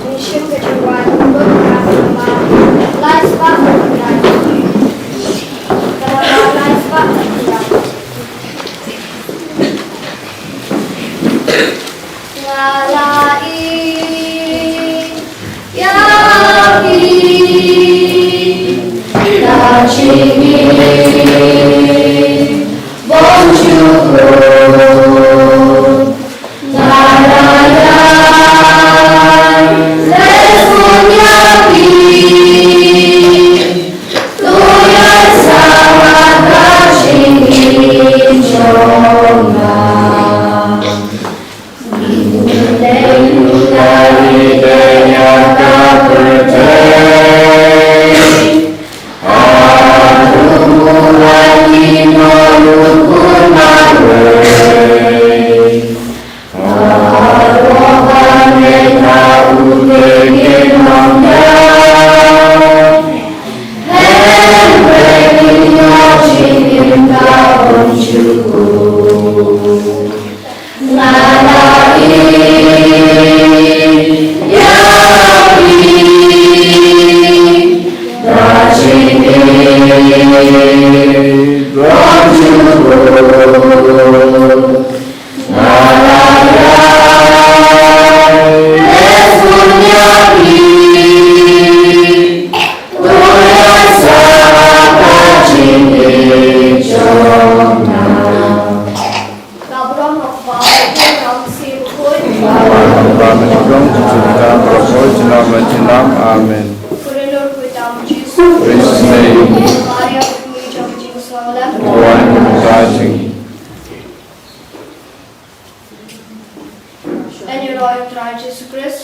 Ngi shim ka jingwan, nga la ïeit ïa phi, la jingim bymjukut. Nga la ïa Amen. Praise His name. Why not tithing? Yn ïaroh ïa U Trai Jisu Khrist.